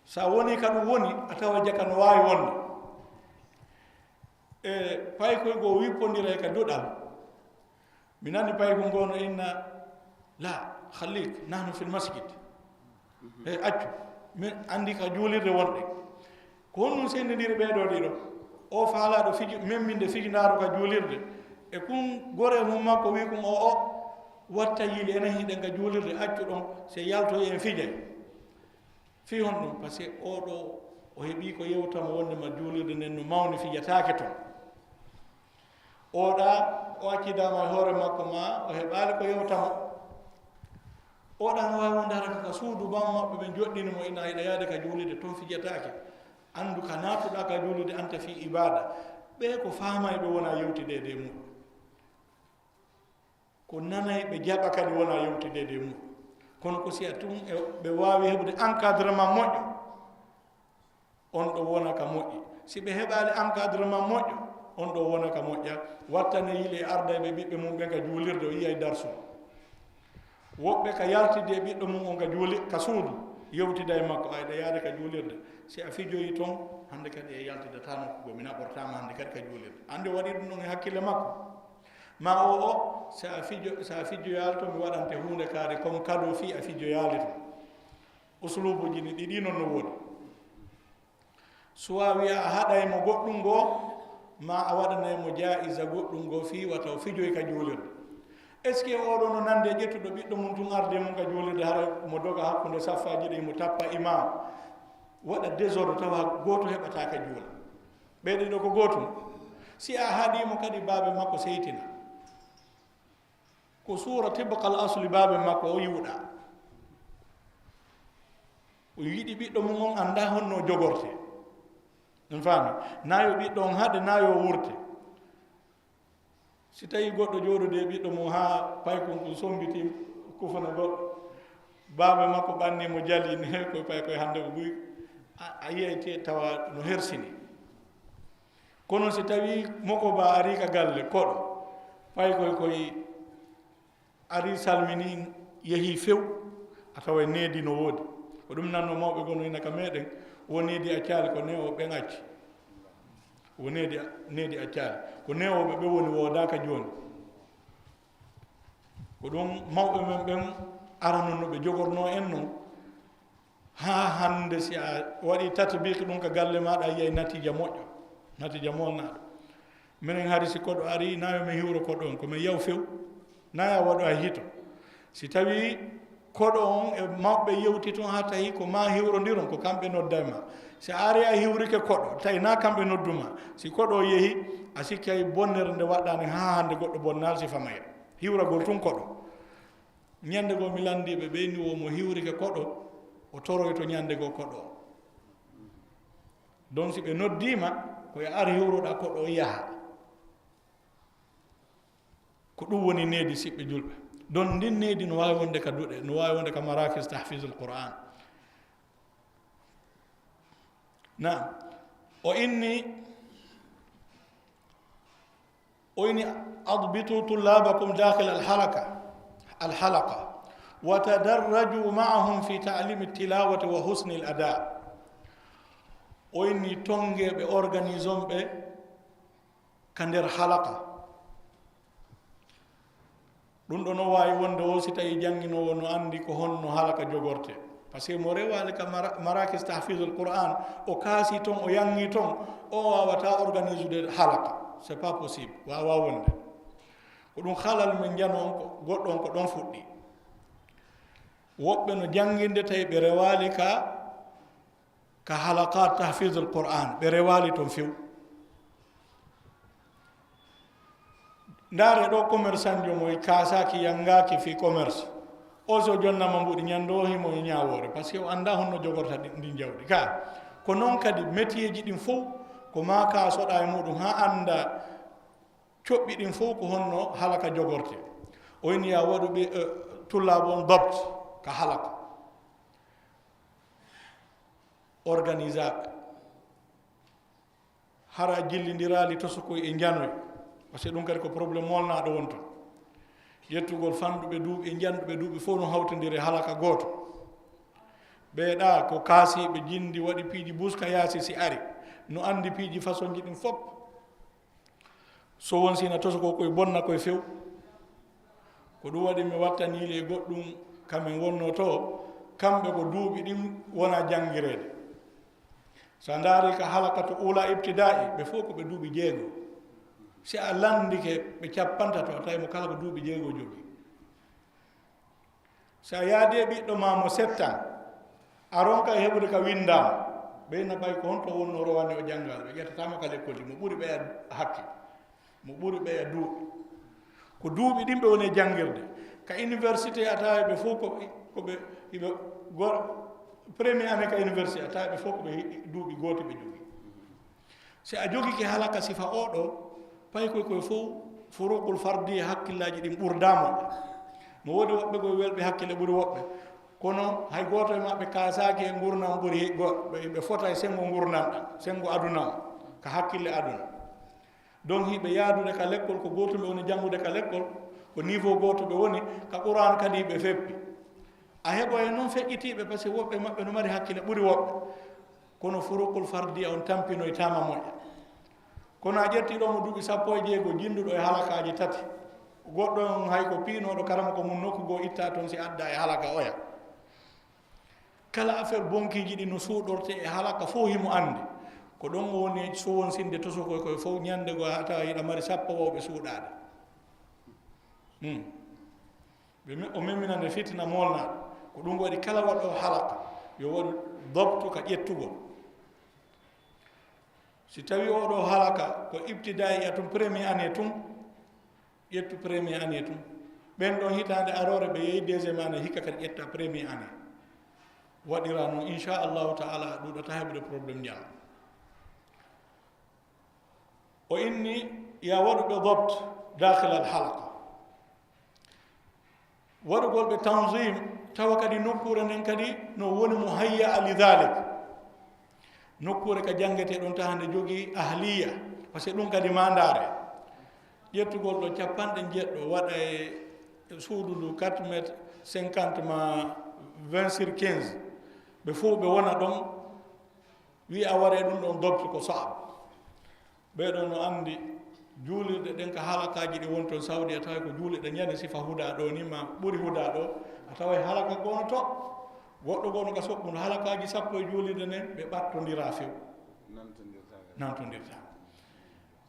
Sa woni ka ɗum woni, a tawa jaka no waawi wonde. E paykoy goo wippondiray ka duɗal. Mi nani paykoy goo no inna, "La, khallik, nahnu fil masjid." E accu, min anndi ka juulirde wonɗen. Ko honɗum senndindiri ɓee ɗoo ɗiɗo? O faalaaɗo fiji-, memminde fijindaaru ka juulirde. E kun gore mum makko wi kun o, o watta yiili enen hiɗen ka juulirde, accu ɗon, se yaltoyi en fijay. Fii honɗum? Parce que oo ɗoo, o heɓii ko yewta mo wonde ma juulirde nden no mawni, fijataake ton. Oo ɗaa, o accidaama e hoore makko, ma o heɓaali ko yewta mo. Oo ɗaa no waawi wonde hara ka suudu bam maɓɓe, ɓe joɗɗini mo, ina yiɗa yaade ka juulirde, ton fijataake. Anndu ka naatuɗaa ka juulirde, anta fii ibaada. Ɓee ko faamay ɓe wona yewtideede e muɗum. Ko nanay ɓe jaɓa kadi wona yewtideede e muɗum. Kono ko si a tun e ɓe waawi heɓude encadrement moƴƴo, on ɗo wona ka moƴƴi. Si ɓe heɓaali encadrement moƴƴo, on ɗo wona ka moƴƴa. Wattane yiili e ardayɓe ɓiɓɓe mum ɓen ka juulirde, o yiyay darsu. Woɓɓe ka yaltidde e ɓiɗɗo mum on ka juuli, ka suudu, yewtida e makko, "Ayɗa yaade ka juulirde. Si a fijoyi ton, hannde kadi e yaltidata nokku goo, mi naɓortaama hannde kadi ka juulirde." Hannde o waɗi ɗum ɗon e hakkille makko. Ma o, o, sa fijo-, sa fijoyaali to, mi waɗante huunde kaari comme cadeau fii a fijoyaali to. Usluubuuji ni ɗiɗi non no woodi. Suwa wiya a haɗay mo goɗɗum goo, ma a waɗanay mo jaa'iza goɗɗum goo fii wata o fijoy ka juulirde. Est-ce que oo ɗoo no nande ƴettuɗo ɓiɗɗo mum tun arde mum ka juulirde, hara mo doga hakkunde saffaaji ɗin, mo tappa imam, waɗa désordre, tawa gooto heɓataa ka juula? Ɓee ɗiɗo ko gootum. Si a haɗii mo kadi, baabe makko seytina. Ko suura tibqal asli baabe makko o yiwɗa. O yiɗi ɓiɗɗo mum on annda honno jogorte. On faami? Na yo ɓiɗɗo on haɗe, na yo wurte. Si tawi goɗɗo jooɗodi e ɓiɗɗo mum haa paykun kun sombiti kufana goɗɗo, baabe makko ɓanni mo jali ne, ko paykoy hannde ko buy, a, a yiyay te tawa no hersini. Kono si tawi moko ba ari ka galle koɗo, paykoy koy ari salmini, yehi few, a tawa needi no woodi. Ko ɗum nanno mawɓe goo no ina ka meɗen, wo needi accaali ko newo ɓen acci. Wo needi, needi accaali. Ko newooɓe ɓe woni woodaaka jooni. Ko ɗum mawɓe men ɓen arano no ɓe jogorno en non. Haa hannde, si a waɗi tatbiq ɗum ka galle maaɗa, a yiyay natiija moƴƴo, natiija molnaaɗo. Minen hari si koɗo ari, na yo min hiwro koɗo on, ko min yaw few, na ya waɗo hay hito. Si tawi koɗo on e mawɓe yewti ton haa tawi ko ma hiwrondiron, ko kamɓe nodday ma. Si a ari a hiwrike koɗo, tawi na kamɓe noddu ma. Si koɗo yehi, a sikkay bonnere nde waɗɗaani haa hannde goɗɗo bonnaali sifa mayre. Hiwragol tun koɗo. Ñande goo mi lanndii ɓe, ɓe inni wo mo hiwrike koɗo, o toroyto ñande goo koɗo o. Donc si ɓe noddiima, ko yo ar hiwroɗaa koɗo o yaha. Ko ɗum woni needi siɓɓe julɓe. Donc ndin needi no waawi wonde ka duɗe, no waawi wonde ka marakis tahfizul Qur'an. Naam. O inni, o inni, "Adbitu tullabakum dakhil al-halaka, al-halaqa, wa tadarraju ma'ahum fi ta'lim at-tilawati wa husn al-ada." O inni, "Tonge ɓe, organison ɓe ka nder halaka." Ɗum ɗo no waawi wonde o, si tawi jannginoowo no anndi ko honno halaka jogorte. Parce que mo rewaali ka mara-, marakis tahfizul Qur'an, o kaasi ton, o yangi ton, o waawata organisude halaka. C'est pas possible. Waawaa wonde. Ko ɗum halal men njano on ko, goɗɗo on ko ɗon fuɗɗi. Woɓɓe no jannginde tawi ɓe rewaali ka, ka halaqat tahfizul Qur'an, ɓe rewaali ton few. Ndaare ɗo commerçant jo moy kaasaki, yangaki fi commerce. O so jonnama mbuɗi ñande o himo e ñaawoore, parce que o annda honno jogorta ɗi-, ndin jawdi. Ka, ko non kadi métier ji ɗin fow, ko ma ka soɗa e muɗum ha annda coɓɓi ɗin fow ko honno halaka jogorte. O inni ya waɗu ɓe, eh, tullaabu on dabt ka halaka. Organisaka. Hara jillindiraali tosokoy e njanoy. Parce que ɗum kadi ko problème molnaaɗo won ton. Yettugol fanɗuɓe duuɓi e njanɗuɓe duuɓi fof no hawtondiri e halaka gooto. Ɓee ɗaa ko kaasiiɓe, jinndi, waɗi piiji buus ka yaasi si ari. No anndi piiji façon ji ɗin fof. So won sina toso ko koye bonna koye few. Ko ɗum waɗi mi wattaniili e goɗɗum kamen wonno to, kamɓe ko duuɓi ɗin wona janngireede. So a ndaari ka halakatu ula ibtida'i, ɓe fof ko ɓe duuɓi jeego. Si a lanndike ɓe cappantato, a tawi mo kala ko duuɓi jeego jogii. Si a yaadi e ɓiɗɗo ma mo settan, a ronka e heɓude ka winndaama. Ɓeyna ɓay ko honto wonno rowani o janngal, ɓe ƴettataama ka lekkol, mo ɓuri ɓeya hakke, mo ɓuri ɓeya duuɓi. Ko duuɓi ɗin ɓe woni e janngirde. Ka université a tawa ɓe fof ko, ko ɓe, hiɓe gor-, premier année ka université a tawa ɓe fof ko ɓe hi-, duuɓi gooti ɓe jogii. Si a jogike halaka sifa o ɗo, pay koy koy fof furuqul fardi e hakkillaaji ɗin ɓurdaa moƴƴa. No woodi woɓɓe koye welɓe hakkille ɓuri woɓɓe. Kono hay gooto e maɓɓe kaasaaki e ngurnam ɓuri go-, ɓe, ɓe fota e senngo ngurnam ɗam, senngo aduna o, ka hakkille aduna. Donc hiɓe yaadude ka lekkol, ko gootum ɓe woni janngude ka lekkol, ko niveau gooto ɓe woni, ka Qur'an kadi ɓe feppi. A heɓo e noon feƴƴitiiɓe, parce que woɓɓe maɓɓe no mari hakkille ɓuri woɓɓe. Kono furuqul fardiya on tampinoytaama moƴƴa. Kono a ƴetti ɗo mo duuɓi sappo e jeego, jinnduɗo e halakaaji tati. Goɗɗo on hay ko piinooɗo karama ko mum nokku goo itta toon si adda e halaka oya. Kala affaire bonkiiji ɗi no suuɗorte e halaka fof himo anndi. Ko ɗon o woni sowonsinde tosokoy koye fof ñannde goo haa tawa hiɗa mari sappo wawɓe suuɗaade. Hmm. Ɓe me-, o memminande fitina molnaaɗo. Ko ɗum waɗi kala waɗɗo halaka, yo waɗu dobtu ka ƴettugol. Si tawi oɗo halaka ko ibtida'i a tun, premier année tun, ƴettu premier année tun. Ɓen ɗon hitaande aroore ɓe yehi deuxième année, hikka kadi ƴetta premier année. Waɗira noon, inchallahu ta'ala, a ɗuuɗata heɓude problème ñaama. O inni, ya waɗu ɓe dabt dakhil al halaka. Waɗugol ɓe tanzim, tawa kadi nokkuure nden kadi no woni muhayya li dhalik. Nokkuure ka janngetee ɗon tawa nde jogii ahliya, parce que ɗum kadi ma ndaare. Ƴettugol ɗo capanɗe njeɗɗo waɗa e suudu ndu quatre mètres cinquante ma vingt sur quinze, ɓe fof ɓe wona ɗon, wi a ware ɗum ɗon dobtu ko saab. Ɓee ɗoo no anndi juulirɗe ɗen ka halakaaji ɗi won ton Saudi, a taway ko juulirɗe ñande sifa huda ɗo ni ma ɓuri huda ɗo, a taway halaka goono to, goɗɗo goono ka soɓɓuno halakaaji sappo e juulirde nden, ɓe ɓattondiraa few. Nantondirtaa. Nantondirtaa.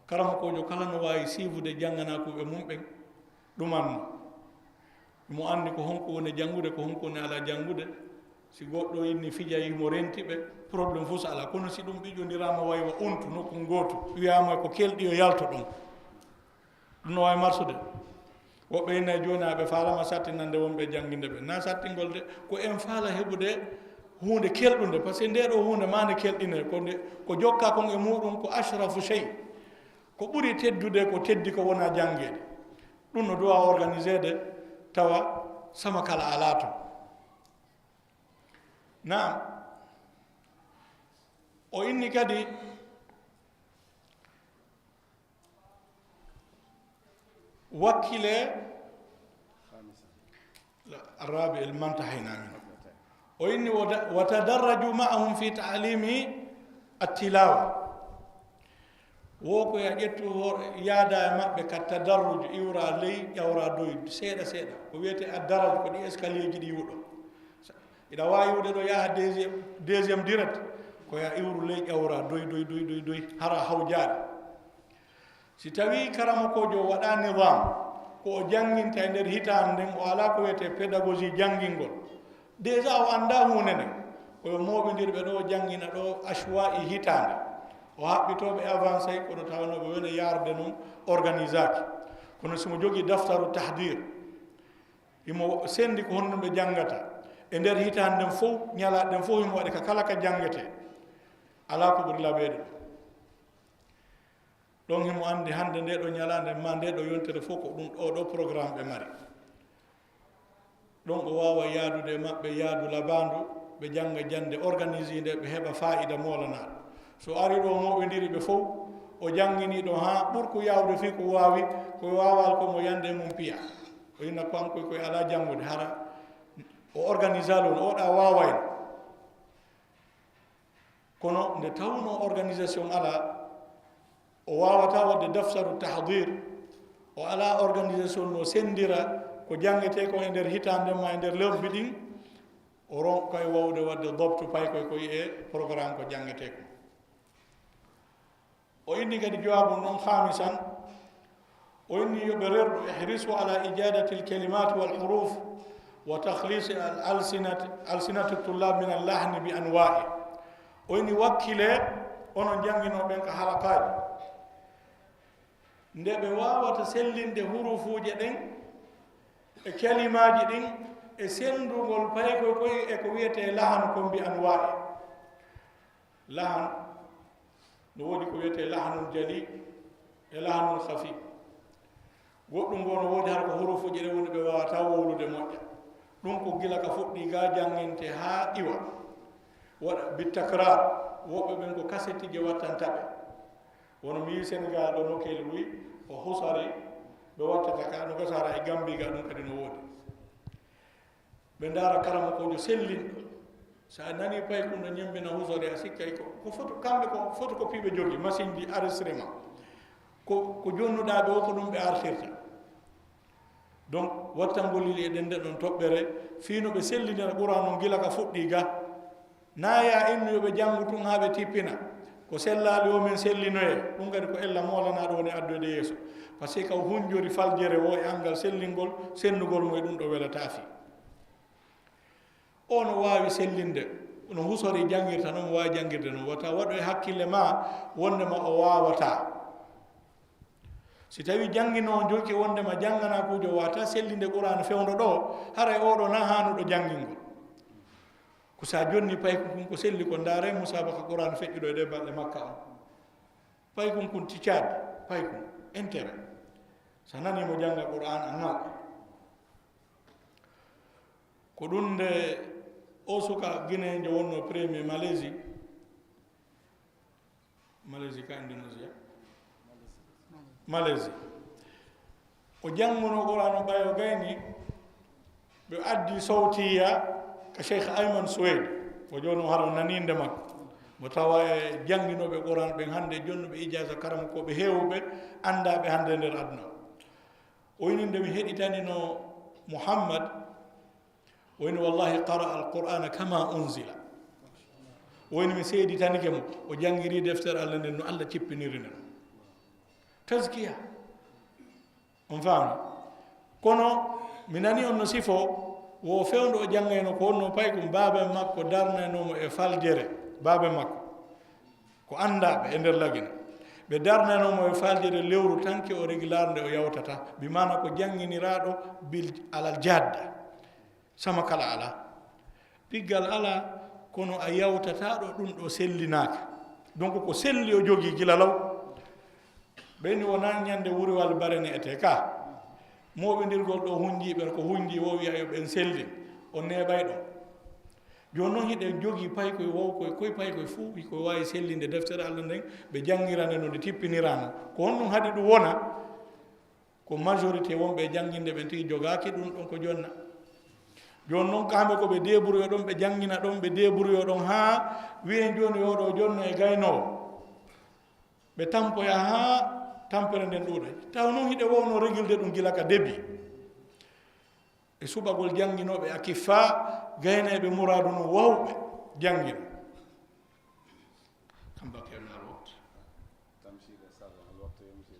Karamokoojo kala no waawi siifude jannganaakuuɓe mum ɓen, ɗumanno. Mo anndi ko honko woni janngude, ko honko woni alaa janngude. Si goɗɗo inni fija, himo renti ɓe, problème fof so alaa. Kono si ɗum ɓiƴondiraama, wayi wa untu nokku ngootu, wiyaama ko kelɗi yo yalto ɗon. Ɗum no waawi marsude. Woɓɓe ina jooni, ɓe faalama sattinande wonɓe jannginde ɓe. Na sattingol de, ko en faala heɓude huunde kelɗunde, parce que nde ɗo huunde ma nde kelɗine, ko nde, ko jokka kon e muɗum, ko ashrafu shay. Ko ɓuri teddude, ko teddi ko wona janngeede. Ɗum no duwa organiseede tawa sama kala alaa toon. Naam. O inni kadi wakkile الرابع المنتهينا منه. O inni, وتدرجوا معهم في تعليم التلاوة. Wo ko yo a ƴettu hoore, yaada e maɓɓe ka tadarruj, iwra ley, ƴawra doy, seeɗa seeɗa. Ko wiyetee a daraj, ko ɗi escalier ji ɗi iwɗo. Iɗa waawi iwde ɗo yaha deuxième, deuxième direct, ko yo a iwru ley, ƴawra doy, doy, doy, doy, doy, hara hawjaade. Si tawii karamokoojo waɗa nizam, ko o jannginta e nder hitaande nden, o alaa ko wiyetee pédagogie janngingol. Déjà o anndaa huunde nden. Ko yo mooɓindirɓe ɗo janngina ɗo ashwa'i hitaande. O haɓɓitoo ɓe avancé, kono tawanoo ɓe wona yaarde non organisaaki. Kono si mo jogii daftaru tahdir, himo senndi ko honno ɓe janngata. E nder hitaande nden fof, ñalaaɗe ɗen fof himo waɗi ka kala ka janngetee. Alaa ko ɓuri laɓeede ɗum. Ɗon himo anndi hannde nde ɗo ñalaande ma nde ɗo yontere fof ko ɗum ɗo ɗo programme ɓe mari. Ɗon o waawa yaadude e maɓɓe yaadu labaandu, ɓe jannga jannde organisiinde, ɓe heɓa faayida moolanaaɗo. So ari ɗo mooɓindiri ɓe fof, o janngini ɗo haa ɓurko yaawde fii ko waawi, ko waawaali ko mo yande mum piya. O inna kanko koye alaa janngude, hara o organisa ɗum, o ɗa waawayno. Kono nde tawnoo organisation alaa, o waawataa waɗde daftaru tahdir, o alaa organisation no senndira ko janngetee ko e nder hitaande ma e nder lebbi ɗin, o ronkay waawde waɗde doptu paykoy koy e programme ko janngetee ko. O inni kadi jawaabu non haamisan, o inni yo ɓe rerɗu ihrisu ala ijadati alkalimati wal huruf wa takhlisi al alsinat, alsinati tullab min al lahni bi anwa'i. O inni wakkile onon jannginooɓe ɓen ka halakaaji, nde ɓe waawata sellinde hurufuuje ɗen e kalimaaji ɗin e senndugol paykoy koy e ko wiyetee lahan kon bi anwa'i. Lahan, no woodi ko wiyetee lahanun jali e lahanun khafi. Goɗɗum goo no woodi hara ko hurufuuje ɗe woni ɓe waawataa wowlude moƴƴa. Ɗum ko gila ka fuɗɗii ga jannginte haa iwa. Waɗa bi takrar, woɓɓe ɓen ko kasetije wattanta ɓe. Wono mi yi Senegal ɗo nokkeeli ɗuy, ko husari ɓe wattata ka, no gasara e Gambi ga ɗum kadi no woodi. Ɓe ndaara karamokoojo sellinɗo. So a nanii paykun no ñemmbina husori, a sikkay ko, ko foto, kamɓe ko photocopie ɓe jogii, machine ji enregistrement. Ko, ko jonnuɗaa ɓe o, ko ɗum ɓe artirta. Donc, wattangol lili e ɗen ɗe ɗon toɓɓere, fii no ɓe sellindira Qur'an on gila ka fuɗɗii ga. Naa ya innu yo ɓe janngu tun haa ɓe tippina. Ko sellaali o men sellinoye, ɗum kadi ko ella moolanaaɗo woni addoyde yeeso. Par ce que o hunjori faljere o e anngal sellingol, sennugol mo e ɗum ɗo welataa fii. O no waawi sellinde, no husori janngirta noon, waawi janngirde noon. Wata waɗu e hakkille ma wonde ma o waawataa. Si tawii jannginoowo jokki wonde ma janngana kuujo waata sellinde Qur'aana fewndo ɗo, haray oo ɗo na haanuɗo janngingol. Ko sa jonni paykun kun ko selli ko, ndaaray musaabaka Qur'aana feƴƴuɗo e ɗee balɗe makka on. Paykun kun ticaade, paykun intérêt. Sa nanii mo jannga Qur'aana a ŋalɗa. Ko ɗum nde o suka Gineenjo wonno premier Malaisie. Malaisie ka Indonesia? Malaisie. O jannguno Qur'aana ɓay o gayni, ɓe addi sawtiya ka Cheikh Ayman Suwaid. Ko jooni o hara o nanii nde makko. Mo tawa e jannginooɓe Qur'aana ɓen hannde jonnuɓe ijaaza, karamokooɓe heewuɓe anndaaɓe hannde nder aduna. O ini nde mi heɗitanino Muhammad, o ini, "Wallahi qara al-Qur'ana kama unzila." O ini mi seeditanike mo, o janngiri deftere Allah nden no Allah cippiniri nden. Tazkiya. On faami? Kono mi nani on no sifo, wo fewndo o janngayno ko wonno paykun, baaben makko darnayno mo e faljere, baaben makko. Ko anndaaɓe e nder Lagine. Ɓe darnano mo e faljere lewru tanke o regi laarde o yawtata. Bi maana ko jannginiraaɗo bil alal jadda. Sama kala alaa. Piggal alaa, kono a yawtataa ɗo ɗum ɗo sellinaaka. Donc ko selli o jogii gila law. Ɓeyni wonaa ñande wuriwal barene etee ka. Mooɓindirgol ɗo hunjiiɓe ko hunjii wo wiya yo ɓen selli. O neeɓay ɗo. Jooni noon, hiɗen jogii paykoy wowkoy, koy paykoy fuu, ko waawi sellinde deftere Allah nden, ɓe janngirane no nde tippiniraano. Ko honɗum haɗi ɗum wona? Ko majorité wonɓe e jannginde ɓen tigi jogaaki ɗum ɗon ko jonna. Jooni noon, kamɓe ko ɓe débrouillé ɗon, ɓe janngina ɗon, ɓe débrouillé ɗon haa wiyen jooni oɗo jonno e gaynoowo. Ɓe tampoya haa tampere nden ɗuuɗa. Taw noon hiɗe wowno regilde ɗum gila ka debi. E suɓagol jannginooɓe akiffa, gayneeɓe muraadu no wawɓe janngina. Kam baqiya min al waqt. Tamshi da sab'a al waqt yamshi.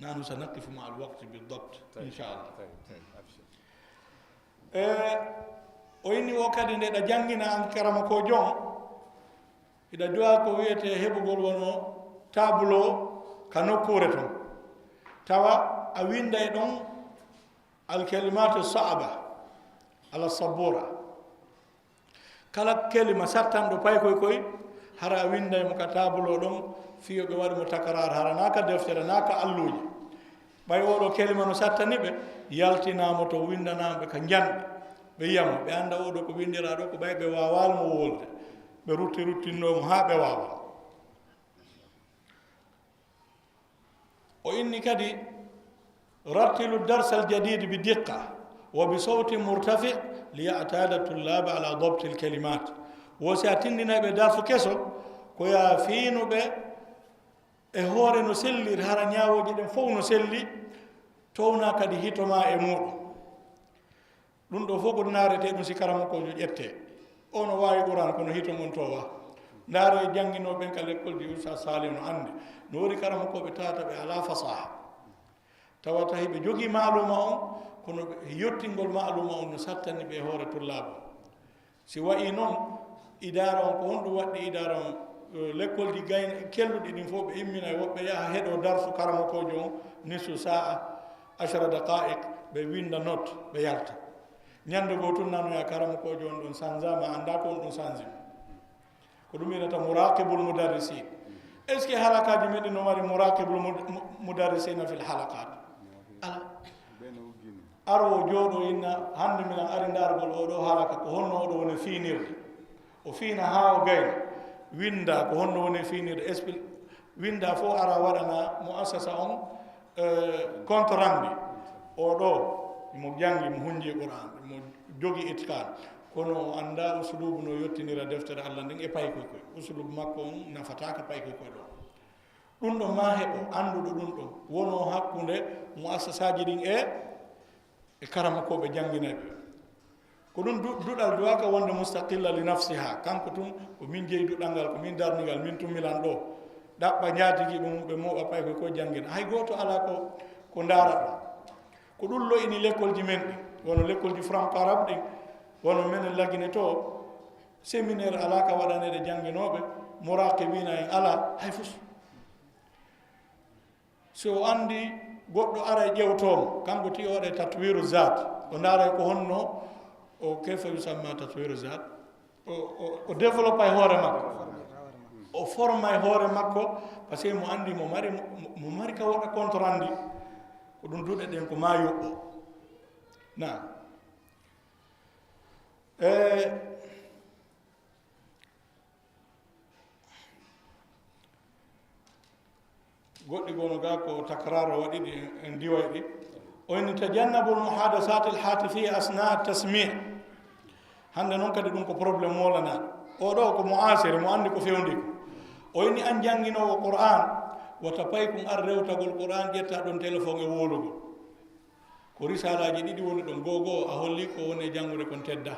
Nahnu sanaqif ma al waqt bidabt, inshallah. Tayyib, tayyib, abshir. E, o inni o kadi nde ɗa janngina an karama ko jon, hiɗa jowa ko wiyete heɓugol wono tableau ka nokkuure ton. Tawa a winday ɗon al kalimatu sa'aba ala sabura. Kala kelima sattanɗo paykoy koy, hara a winday mo ka tabulo ɗon, fiyo ɓe waɗi mo takrar, hara naa ka deftere, naa ka alluuje. Ɓay oɗo kelima no sattani ɓe, yaltina mo to, windana ɓe ka njanɗi. Ɓe yiya mo, ɓe annda oɗo ko windira ɗo, ko ɓay ɓe waawal mo wolde. Ɓe rutti ruttinnoo mo haa ɓe waawa. O inni kadi, rattilu darsa aljadid bi diqqa wa bi sawtin murtafi li ya'tada tullaba ala dabti alkalimat. Wo si a tindinay ɓe darsu keso, ko ya fiinu ɓe e hoore no sellir, hara ñaawooji ɗen fow no selli, towna kadi hito ma e muɗum. Ɗum ɗo fof ko ndaarete ɗum si karamokoojo ƴette. O no waawi Qur'an, kono hito ngon towa. Ndaaro e jannginooɓe ɓen ka lekkolji, Oustaz Salih no anndi. No woodi karamokooɓe tawata ɓe alaa fasaha. Tawata hiɓe jogii maaluma on, kono ɓe, yottingol maaluma on no sattani ɓe e hoore tullaabo. Si wayi noon, idaara on, ko honɗum waɗɗi idaara on? Eh, lekkolji gayna-, kelluɗi ɗin fof ɓe immina, e woɓɓe yaha heɗo darsu karamokoojo on, nisfu sa'a, ashara daqa'iq, ɓe winda note, ɓe yalta. Ñande goo tun nanoya karamokoojo on ɗon sanza, ma annda ko on ɗum sanzi. Ko ɗum wi'ata muraqibul mudarrisin. Est-ce que halakaaji men ɗi no mari muraqibul mud-, mu-, mudarrisina fil halaqat? Ala. Aro o jooɗo inna, hannde miɗen ari ndaargol oo ɗoo halaka, ko honno oo ɗoo woni fiinirde. O fiina haa o gayna, winnda ko honno woni fiinirde, expli-, winnda fof ara waɗana muassasa on, eh, compte rendu. Oo ɗoo, mo janngi, mo hunji Qur'an, mo jogi itqan, kono o annda uslubu no yottinira deftere Allah nden e paykoy koy. Uslubu makko on nafataaka paykoy koy ɗoo. Ɗum ɗon ma heɓo annduɗo ɗum ɗon, wonoo hakkunde muassasaaji ɗin e, e karamokooɓe jannginayɓe. Ko ɗum du-, duɗal duwaaka wonde mustaqilla li nafsiha, kanko tun ko min jeyi duɗal ngal, ko min darni ngal, min tun milan ɗoo. Ɗaɓɓa njaatigi ɓe mum, ɓe mooɓa pay ko, ko janngina. Hay gooto alaa ko, ko ndaara ɗum. Ko ɗum lo'ini lekkolji men ɗin, wono lekkolji franco arabe ɗin, wono menen Lagine to, séminaire alaa ka waɗaneede jannginooɓe, muraqibina en alaa, hay fus. So o anndi goɗɗo ara e ƴewtoo mo, kanko ti o waɗa tatwiru zat, o ndaara ko honno o, kayfa yusamma tatwiru zat, o, o, o développa e hoore makko, o forma e hoore makko, parce que mo anndi mo mari, mo, mo mari ka waɗa compte rendu, ko ɗum duɗe ɗen ko ma yoɓɓo. Na. E, Goɗɗi gono ga ko takraro waɗi ɗi, en diway ɗi. O inni, "Tajannabul muhadasat al hatifiya asna tasmi'." Hannde noon kadi ɗum ko problème molanaɗo. O ɗo ko mo asere, mo anndi ko fewndi ko. O inni, an jannginoowo Qur'an, wata pay kun ar rewtagol Qur'an, ƴetta ɗon téléphone e wolugol. Ko risalaaji ɗiɗi woni ɗon. Goo goo a holli ko woni e janngude kon tedda.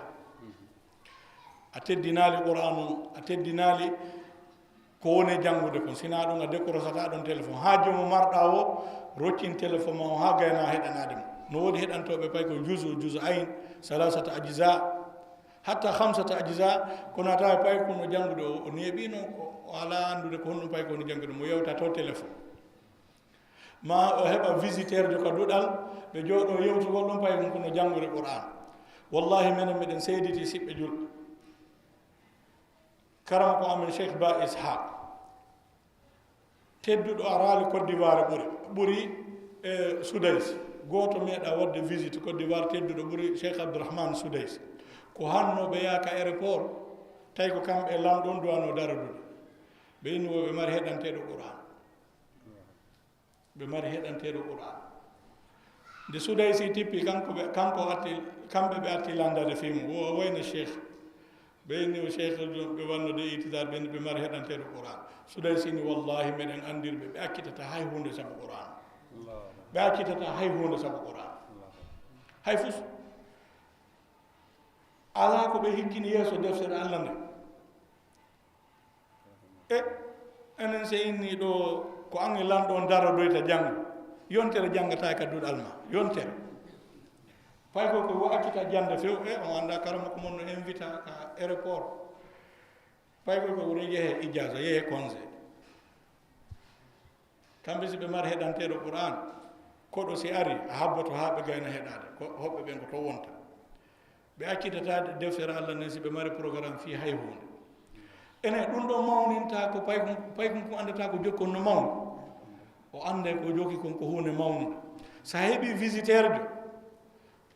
A teddinaali Qur'an on, a teddinaali ko woni e janngude kon. Sina ɗum a décrochata ɗon téléphone. Haa jomo marɗa o roccin téléphone ma o haa gayna heɗanaade mo. No woodi heɗantooɓe pay ko juzu, juzu ayn, salasata ajza, hatta khamsata ajza, kono a tawa pay ko no janngude o, o neeɓino, o, o alaa anndude ko honno pay ko no janngude, mo yewta to téléphone. Ma o heɓa visiteur jo ka duɗal, ɓe jooɗo yewtugol ɗum pay ɗum kono janngude Qur'an. Wallahi menen meɗen seediti siɓɓe julɓe. Karamoko amen Cheikh Ba Ishaq. Tedduɗo araali Côte d'Ivoire ɓuri, ɓuri, eh, Sudais. Gooto meeɗa waɗde visite Côte d'Ivoire tedduɗo ɓuri Cheikh Abdourahmane Sudais. Ko hanno ɓe yaha ka aéroport, tawi ko kamɓe lamɗo on duwano daradude. Ɓe inni wo ɓe mari heɗanteeɗo Qur'an. Ɓe mari heɗanteeɗo Qur'an. Nde Sudaysi tippi, kanko ɓe, kanko atti, kamɓe ɓe atti landade fii mum. Wo wayno Cheikh, Ɓe inni o Cheikh Joom, ɓe wannude itidaar, ɓe inni ɓe mari heɗanteeɗo Qur'an. Sudaysi ni, wallahi, meɗen anndiri ɓe, ɓe accitata hay huunde sabu Qur'an. Ɓe accitata hay huunde sabu Qur'an. Hay fus. Alaa ko ɓe hikkini yeeso deftere Allah nde. E, enen se inni ɗo ko an e lanɗo on darodoyta janngo. Yontere janngata e ka duɗal ma. Yontere. Pay ko ko wo accita jannde few, e, on annda karama ko mon no invita ka aéroport. Pay ko ko woni yehe ijaza, yehe congé. Kamɓe si ɓe mari heɗanteeɗo Qur'an, koɗo si ari, a habboto haa ɓe gayna heɗaade. Ko hoɓɓe ɓen ko to wonta. Ɓe accitata deftere Allah nden si ɓe mari programme fii hay huunde. Ene, ɗum ɗo mawninta ko paykun, paykun kun anndata ko jokki kon no mawni. O annde ko jokki kon ko huunde mawnde. Sa heɓi visiteur jo,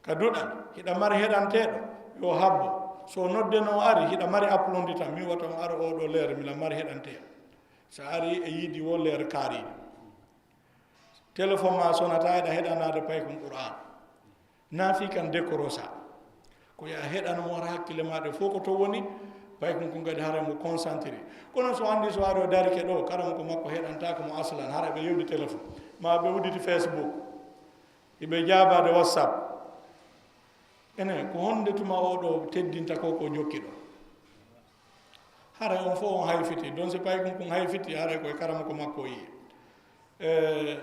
ka duɗal, hiɗa mari heɗanteeɗo, yo habbo. So nodde no ari, hiɗa mari aplondi tan, mi wata on aro oo ɗo leere, mila mari heɗanteeɗo. Sa ari e yiidi wo leere kaariiɗo. Téléphone ma sonata, eɗa heɗanaade paykun Qur'an. Naa fii kan décrocha. Ko ya heɗan mo hara hakkille ma ɗe fof ko to woni, paykun kun kadi haray mo concentré. Kono so anndi so ari o darike ɗo, karama ko makko heɗantaako mo aslan, hara ɓe yewdi téléphone. Ma ɓe udditi Facebook. Iɓe jaabaade WhatsApp. Ene, ko honde tuma o ɗo teddinta ko ko jokki ɗo? Haray on fof on hayfiti. Donc si paykun kun hayfiti, haray ko e karama ko makko o yi'i. E,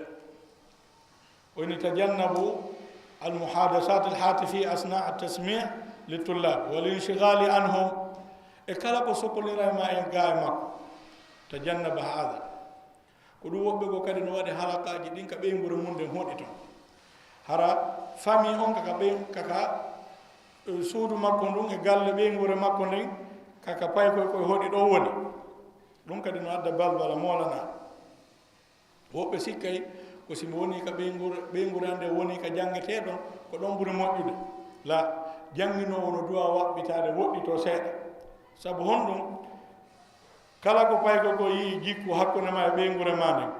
o ini, tajannabu almuhadasat alhatifi asna at-tasmi' litullab wal inshighali anhum. E kala ko sokolira ma e gaa e makko. Tajannaba hada. Ko ɗum woɓɓe goo kadi no waɗi halakaaji ɗin ka ɓeynguure mum nden hoɗi ton. Hara famille on kaka ɓey-, kaka, eh, suudu makko ndun e galle ɓeynguure makko nden, kaka paykoy koye hoɗi ɗo woni. Ɗum kadi no adda balbala moolana. Woɓɓe sikkay ko si mi woni ka ɓeynguure, ɓeynguure an nden woni ka janngetee ɗon, ko ɗon ɓuri moƴƴude. La, jannginoowo no duwa waɓɓitaade woɗɗitoo seeɗa. Sabu honɗum? Kala ko payko ko yi'i jikku hakkunde ma e ɓeynguure ma nden,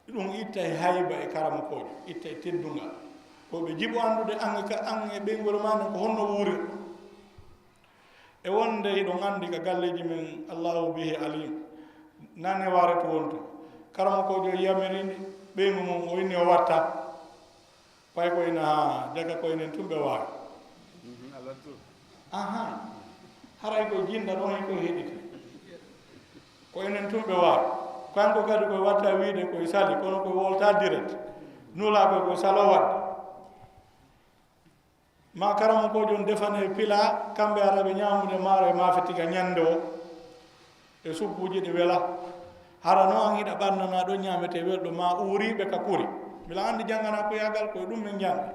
ɗum ittay hayba e karamokoojo, ittay teddungal. Ko ɓe jiɓo anndude an e ka, an e ɓeynguure ma nden ko honno wuurirɗo. E wonde hiɗon anndi ka galleeji men, Allahu bihi alim, nane waare to wonto. Karamokoojo yamiri ɓeyngu mum, o inni o watta. Pay ko ina, haa, jaga ko enen tun ɓe waawi. Mhm, Alantu. Aha. Haray ko jinda ɗon e ko heɗiti. Ko enen tun ɓe waawi. Kanko kadi ko watta wiide ko e sali, kono ko wolta direct. Nula ko ko salo wadde. Ma karamokoojo on defane pila, kamɓe ara ɓe ñaamude maaro e maafe tiga ñande o. E suppuuji ɗi wela. Hara no an hiɗa ɓannana ɗo ñaametee welɗo ma uuriiɓe ka kuri. Mila anndi janngana ko yaagal ko e ɗum men njanngi.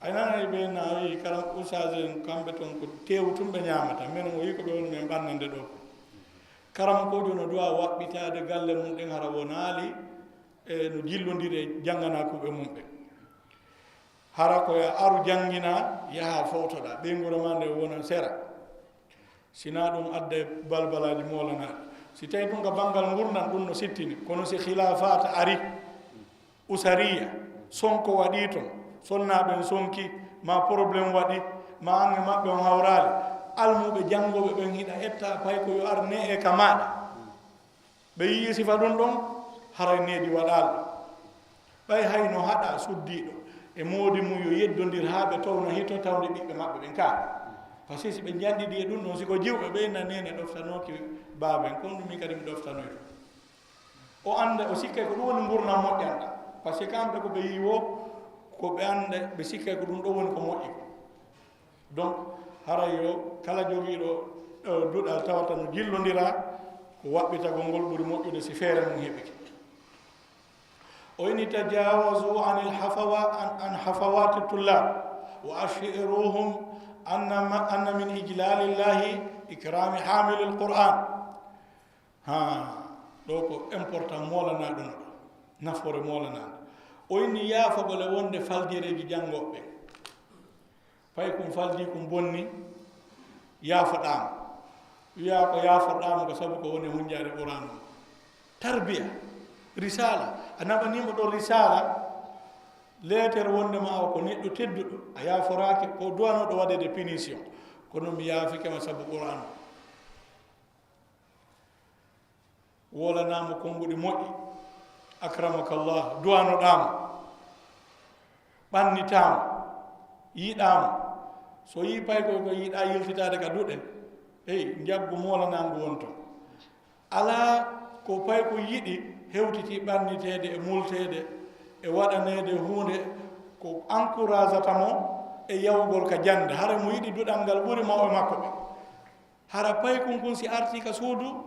Ay nana e ɓe na yi karam ustaas en kamɓe ton ko teewu tun ɓe ñaamata. Men o yi ko ɓe woni men ɓannande ɗo. Karamokoojo no duwa waɓɓitaade galle mum ɗen hara wonaali e no jillondiri e janngana kuuɓe mum ɓen. Hara ko ya aru janngina, yaha fowtoɗa, ɓeynguure ma nde wona sera. Sina ɗum adda e balbalaaji moolanaaɗi. Si tawi ɗum ka banngal ngurndan, ɗum no sittini. Kono si khilaafaat ari, usariya, sonko waɗi ton, sonnaaɓe en sonki, ma problème waɗi, ma an e maɓɓe on hawraali, almuɓe janngooɓe ɓen hiɗa etta pay ko yo ar ne e ka maaɗa. Ɓe yi'i sifa ɗum ɗon, haray needi waɗaali. Ɓay hay no haɗa suddiiɗo e moodi mum yo yeddondir haa ɓe towna hito tawde ɓiɓɓe maɓɓe ɓen kaa. Par ce que si ɓe njanɗidi e ɗum ɗon, si ko jiwɓe ɓe inna neene ɗoftanooki baaben, kon ɗum min kadi mi ɗoftanoyto. O annda, o sikkay ko ɗum woni ngurndan moƴƴanɗan. Par ce que kamɓe ko ɓe yi'i wo, ko ɓe annda, ɓe sikkay ko ɗum ɗo woni ko moƴƴi ko. Donc, haray yo kala jogiiɗo, eh, duɗal tawata no jillondira, ko waɓɓitagol ngol ɓuri moƴƴude si feere mum heɓike. O ini, tajawazu anil hafawa-, an, an hafawati tullab, wa ashiruhum anna ma, anna min ijlalillahi ikrami hamilil Qur'an. Ha, ɗo ko important moolanaaɗo no ɗo, nafoore moolanaaɗo. O inni yaafagol e wonde faljereeji janngooɓe. Pay kun faldi kun bonni, yaafoɗaama. Wiya ko yaaforɗaama ko sabu ko woni hunjaade Qur'an on. Tarbiya, risala, a naɓaniima ɗo risala, leeter wonde ma o ko neɗɗo tedduɗo, a yaaforaake, ko duwanooɗo waɗeede punition. Kono mi yaafike ma sabu Qur'an. Wolanaama konnguɗi moƴƴi. Akramakallah, duwanoɗaama, ɓannitaama, yiɗaama. So yii paykoy ko yiɗa yiltitaade ka duɗe, hey, njaggu moolanaangu won ton. Alaa ko paykoy yiɗi hewtiti ɓanniteede e multeede e waɗaneede huunde ko encouragata mo e yawgol ka jannde. Hara mo yiɗi duɗal ngal ɓuri mawɓe makko ɓe. Hara paykun kun si arti ka suudu,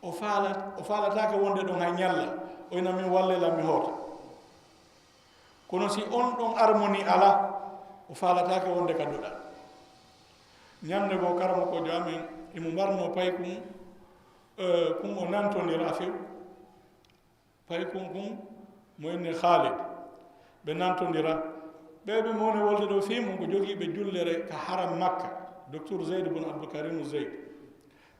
o faala-, o faalataake wonde ɗon hay ñalla. O ina min walle lan mi hoota. Kono si on ɗon harmonie ala, o faalataake wonde ka duɗal. Ñande goo karamokoojo amen, imo mbarno paykun, eh, kun o nantondira few. Paykun kun mo inne Khalid. Ɓe nantondira. Ɓee ɓe mowni wolde ɗo fii mun ko jogiiɓe jullere ka haram Makka. Docteur Zaid bun Abdul Karim Zaid.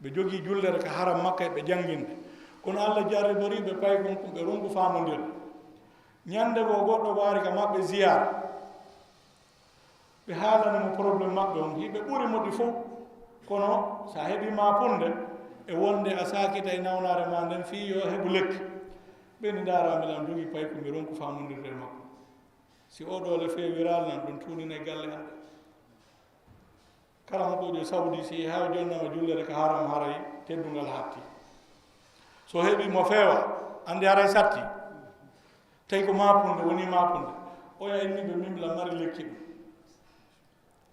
Ɓe jogii jullere ka haram Makka e ɓe jannginde. Kono Allah jarriboriiɓe paykun kun ɓe ronku faamondirde. Ñande goo goɗɗo goo ari ka maɓɓe ziyaara. Ɓe haalani mo problème maɓɓe on, hiɓe ɓuri mo ɗi fow. Kono so a heɓi maapunde e wonde a saakita e nawnaare ma nden fii yo heɓu lekki. Ɓe ni ndaara mi lan jogii payko mi ronku faamondirde e makko. Si oo ɗoo le feewiraali lan ɗum tuuninay galle an ɗe. Karamokoojo Saudi si haa o jonnama jullere ka haram haray teddungal hatti. So heɓi mo feewa, anndi haray satti. Tawi ko maapunde woni maapunde. Oya inni ɓe min la mari lekki ɗum.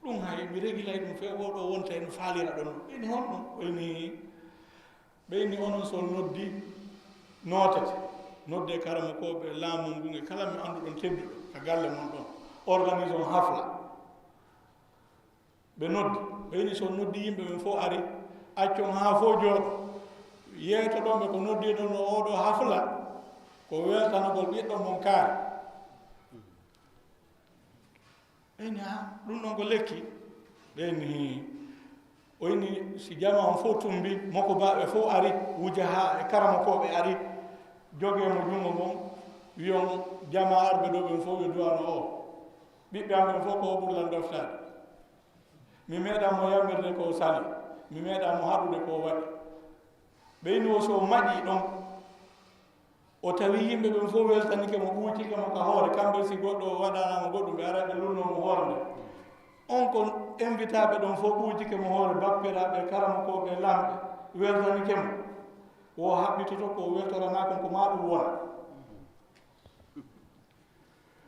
Ɗum hay mi regilay ɗum few oo ɗoo wonta eno faalira ɗon. Ɓe ni honɗum? O inni ɓe inni onon so noddi nootete. Nodde karamokooɓe laamu ngun e kala mi annduɗon tedduɗo ka galle mon ɗon. Organise on hafla. Ɓe noddi, ɓe ini so noddi yimɓe ɓen fof ari, accon haa fof jooɗo. Yeetoɗon ɓe ko noddiɗon no oo ɗoo hafla, ko weltanagol ɓiɗɗo mon kaari. Ɓe ini, "Ah, ɗum ɗon ko lekki?" Ɓe ini, "Hii." O ini, si jama on fof tumbi, mokobaaɓe fof ari, wujahaa e karamokooɓe ari, jogee mo junngo ngon, wiyon jama arɓe ɗoo ɓen fof yo duwano oo. Ɓiɓɓe am ɓen fof ko o ɓuri lan ɗoftaade. Mi meeɗaa mo yamirde ko o sali, mi meeɗaa mo haɗude ko o waɗi. Ɓeyni o so o maƴii ɗon, o tawi yimɓe ɓen fof weltanike mo, ɓuucike mo ka hoore, kamɓe si goɗɗo o waɗanaama goɗɗum, ɓe ara ɓe lunnoo mo hoore nde. On ko invitaaɓe ɗon fof ɓuucike mo hoore, bappiraaɓe, karamokooɓe, lamɓe, weltanike mo. Wo haɓɓitoto ko o weltoranaa kon ko maa ɗum wona.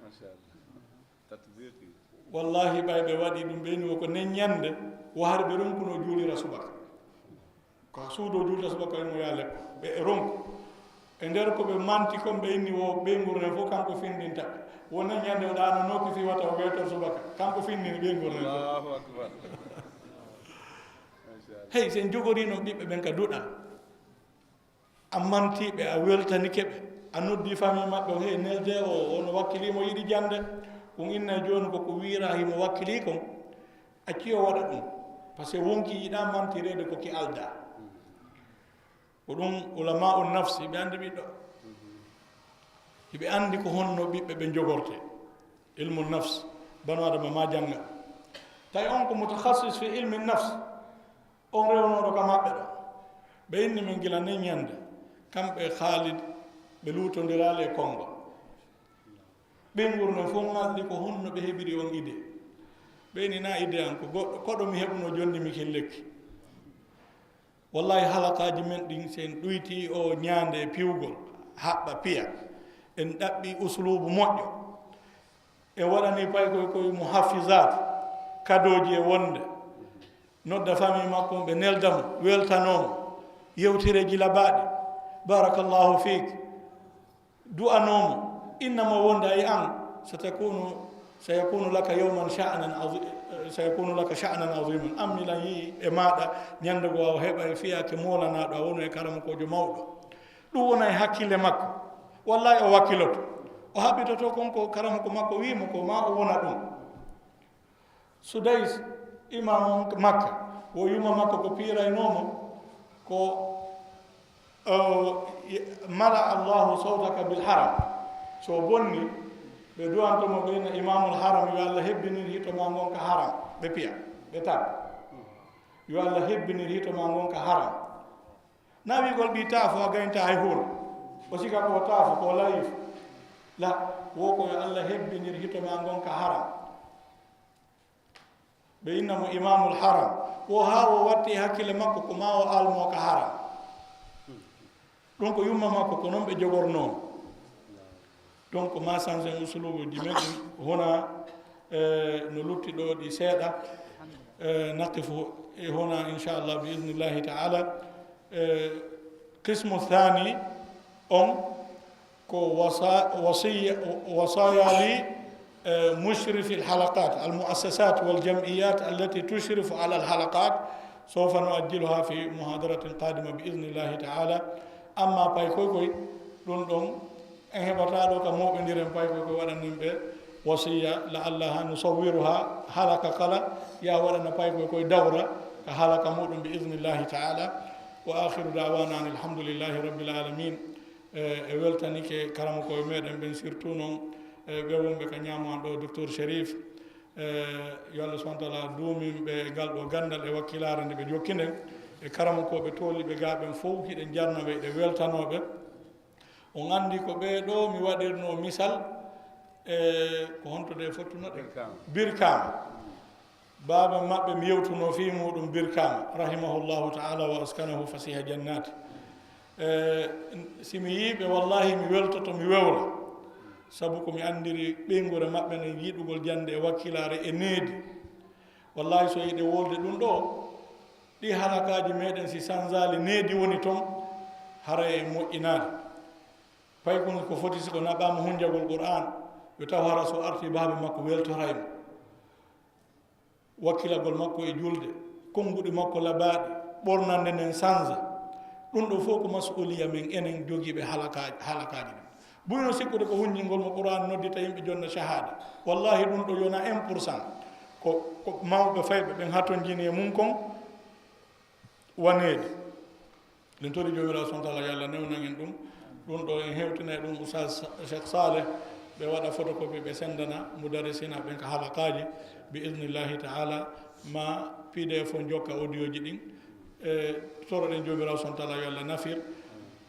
Machallah. Wallahi, ɓay ɓe waɗi ɗum, ɓe ni wo ko nen ñande, wo har ɓe ronkuno juulira subaka. Ko suudo juulta subaka, mo yaa lekko. Ɓe e ronku. E nder ko ɓe manti kon, ɓe inni wo ɓe ngurne fof kanko findinta. Wo nen ñande o ɗaano nooki fi wata o weetor subaka. Kanko findini ɓe ngurne fof. Allahu Akbar. Machallah. Hey, sen jogori non ɓiɓɓe ɓen ka duɗa. A mantii ɓe, a weltanike ɓe, a noddii famii maɓɓe on, hey, nelde o, on wakkilii mo yiɗi jannde. Ɗum inna jooni ko ko wiiraa himo wakkilii kon, accii o waɗa ɗum. Parce que wonkii yiɗaa mantireede ko ki aldaa. Ko ɗum ulama'u nafsi, ɓe anndi ɓiɗɗo. Hiɓe anndi ko honno ɓiɓɓe ɓe jogorte. Ilmu nafs, banu adama ma jannga. Tawi on ko mutakhassis fi ilmi nafs. On rewnooɗo ka maɓɓe ɗo. Ɓe inni min gila nden ñande, kamɓe Khalid, ɓe luutondiraali e Konngo. Ɓe ngurno fof ngalɗi ko honno ɓe heɓiri on idée. Ɓe inni na idée an ko goɗɗo, koɗo mi heɓuno jonni mi killekki. Wallahi halakaaji men ɗin sen ɗuyti o ñaande e piwgol, haɓɓa piya. En ɗaɓɓi usluubu moƴƴo. En waɗani paykoy koye muhaffizaat, kadooji e wonde. Nodda famille makko, ɓe nelda mo, weltanoo mo, yewtire gila baaɗe. Barakallahu fiik. Du'anoo mo, inna mo wonde ay an, satakunu, sayakunu laka yawman sha'nan azi-, sayakunu laka sha'nan aziman. An milan yi'i e maaɗa, ñande goo a heɓay fiyaake moolanaaɗo, a wonu e karamokoojo mawɗo. Ɗum wona e hakkille makko. Wallahi o wakkiloto. O haɓɓitoto kon ko karamoko makko wi'i mo ko ma o wona ɗum. Sudais, imam on Makka, wo yumma makko ko piiraynoo mo, ko, o, mala Allahu sawtaka bil haram. So bonni, ɓe duwanto mo ɓe na imamul haram, yo Allah hebbinir hito ma ngon ka haram. Ɓe piya, ɓe tab. Yo Allah hebbinir hito ma ngon ka haram. Na wi'ugol ɓii taafo a gaynta hay huunde. O sika ko taafo, ko layiif. La, wo ko yo Allah hebbinir hito ma ngon ka haram. Ɓe inna mo Imamul Haram. Wo haa wo watti e hakkille makko ko ma o almo ka haram. Ɗum ko yumma makko, ko noon ɓe jogornoo. Donc, ma sansen usuluubuuji men ɗin, hona, eh, no lutti ɗo ɗi seeɗa, eh, naqifu e hona, inchallah, bi idnillahi taala. Eh, qismu thani on ko wasa-, wasiya, wasaya li, eh, mushrifi alhalaqat, almuassasat waljamiyat allati tushrifu ala alhalaqat. Sawfa nuajjiluha fi muhadaratin qadima bi idnillahi taala. Amma pay koy koy, ɗum ɗon en heɓata ɗo ka moɓindiren pay koy koy waɗanin ɓe wasiya, la Allah ha nusawwiruha halaka kala, ya waɗana pay koy koy dawra ka halaka muɗum bi idnillahi taala. Wa akhiru da'wana anil hamdulillahi rabbil alamin. E, e weltanike karamokooɓe meɗen ɓen, surtout noon, e, ɓe wonɓe ka ñaamo an ɗo, Docteur Chérif. E, yo Allah subhanahu wa taala duumin ɓe e ngal ɗo ganndal e wakkilaare nde ɓe jokki nden. E karamokooɓe tooliiɓe ga ɓen fof, hiɗen jarna ɓe, hiɗen weltanoo ɓe. On anndi ko ɓee ɗo mi waɗirnoo misal, e, ko honto de fottuno ɗe? Birkama. Birkama. Baaba maɓɓe mi yewtuno fii muɗum Birkama, rahimahullahu taala wa askanahu fasiha jannati. E, si mi yii ɓe, wallahi mi weltoto, mi wewla. Sabu ko mi anndiri ɓeynguure maɓɓe nden yiɗugol jannde e wakkilaare e needi. Wallahi so yiɗe wolde ɗum ɗo, ɗi halakaaji meɗen si sanzaali needi woni ton, haray e moƴƴinaali. Paykun ko foti si ko naɓaama hunjagol Qur'an, yo taw hara so arti baaba makko weltoray mo. Wakkilagol makko e julde, konnguɗi makko labaaɗi, ɓornande nden sanza. Ɗum ɗo fof ko mas'uliya men enen jogiiɓe halakaaji, halakaaji ɗin. Buyno sikkude ko hunjingol mo Qur'an noddita yimɓe jonna shahada. Wallahi ɗum ɗo yona un pour cent. Ko, ko mawɓe fayɓe ɓen hatonjini e mum kon waneede. Min tori Joomiraaɗo subhaanahu wa taala yo Allah newnan en ɗum. Ɗum ɗo en hewtina e ɗum Oustaz Cheikh Saleh, ɓe waɗa photocopie, ɓe sendana mudarrisina ɓen ka halakaaji, bi idnillahi taala, ma P D F on jokka audio ji ɗin. E, toroɗen Joomiraaɗo subhaanahu wa taala yo Allah nafir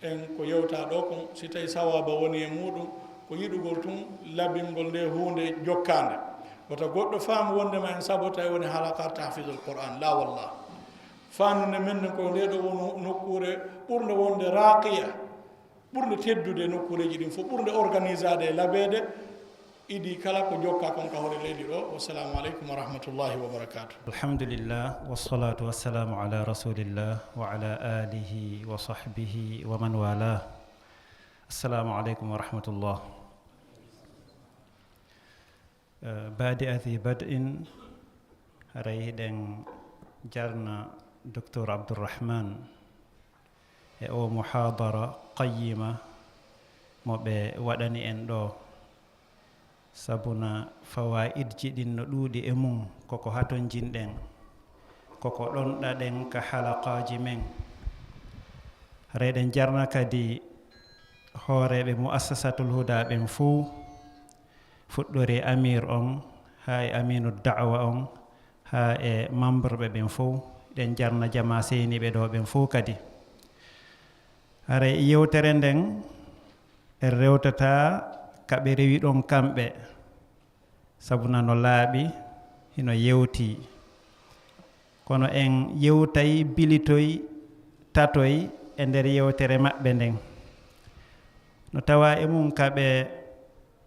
en ko yewta ɗo kon, si tawi sawaaba woni e muɗum, ko yiɗugol tun labingol nde huunde jokkaande. Wata goɗɗo faamu wondema en sabotay woni halaka tahfidul Qur'an. La wallah. Faandude men nen ko nde ɗo woni nokkuure ɓurnde wonde raaqiya, ɓurnde teddude e nokkuureeji ɗin fof, ɓurnde organisaade e labeede, idi kala ko jokka kon ka hoore leydi ɗo. Wassalamu aleykum wa rahmatullahi wa barakatuh. الحمد لله والصلاة والسلام على رسول الله وعلى آله وصحبه ومن والاه. السلام عليكم ورحمة الله. Eh, baadi adi bad'in, haray hiɗen jarna Docteur Abdourahmane e o muhadara qayyima mo ɓe waɗani en ɗo. Sabuna fawaidji ɗin no ɗuuɗi e mum, koko hatonjinɗen, koko ɗonɗaɗen ka halaqaaji men. Haray hiɗen jarna kadi hooreeɓe Muassasatul Huda ɓen fow, fuɗɗori e amir on, haa e aminu da'wa on, haa e membre ɓe ɓen fow. Hiɗen jarna jamaa seyniiɓe ɗo ɓen fow kadi. Haray yewtere nden, en rewtataa ka ɓe rewi ɗon kamɓe, sabu nano laaɓi, hino yewti. Kono en yewtay bilitoy tatoy e nder yewtere maɓɓe nden. No tawa e mum ka ɓe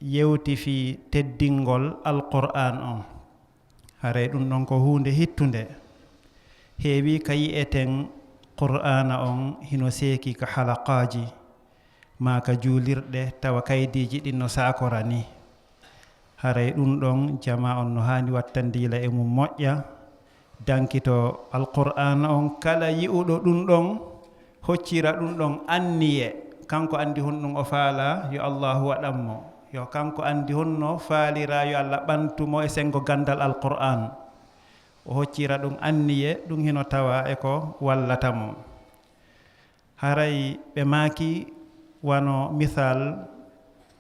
yewti fii teddingol Alqur'aan on. Haray ɗum ɗon ko huunde hittunde. Heewi ka yi'eten Qur'aana on hino seeki ka halaqaaji, maa ka juulirɗe, tawa kaydiiji ɗin no saakora ni. Haray ɗum ɗon, jamaa on no haani wattandiila e mum moƴƴa, dankito Alqur'aana on. Kala yi'uɗo ɗum ɗon, hoccira ɗum ɗon anniye, kanko anndi honɗum o faala yo Allaahu waɗan mo, yo kanko anndi honno faalira yo Allah ɓantu mo e senngo ganndal Alqur'aan. O hoccira ɗum anniye, ɗum hino tawa e ko wallata mo. Haray ɓe maaki wano misal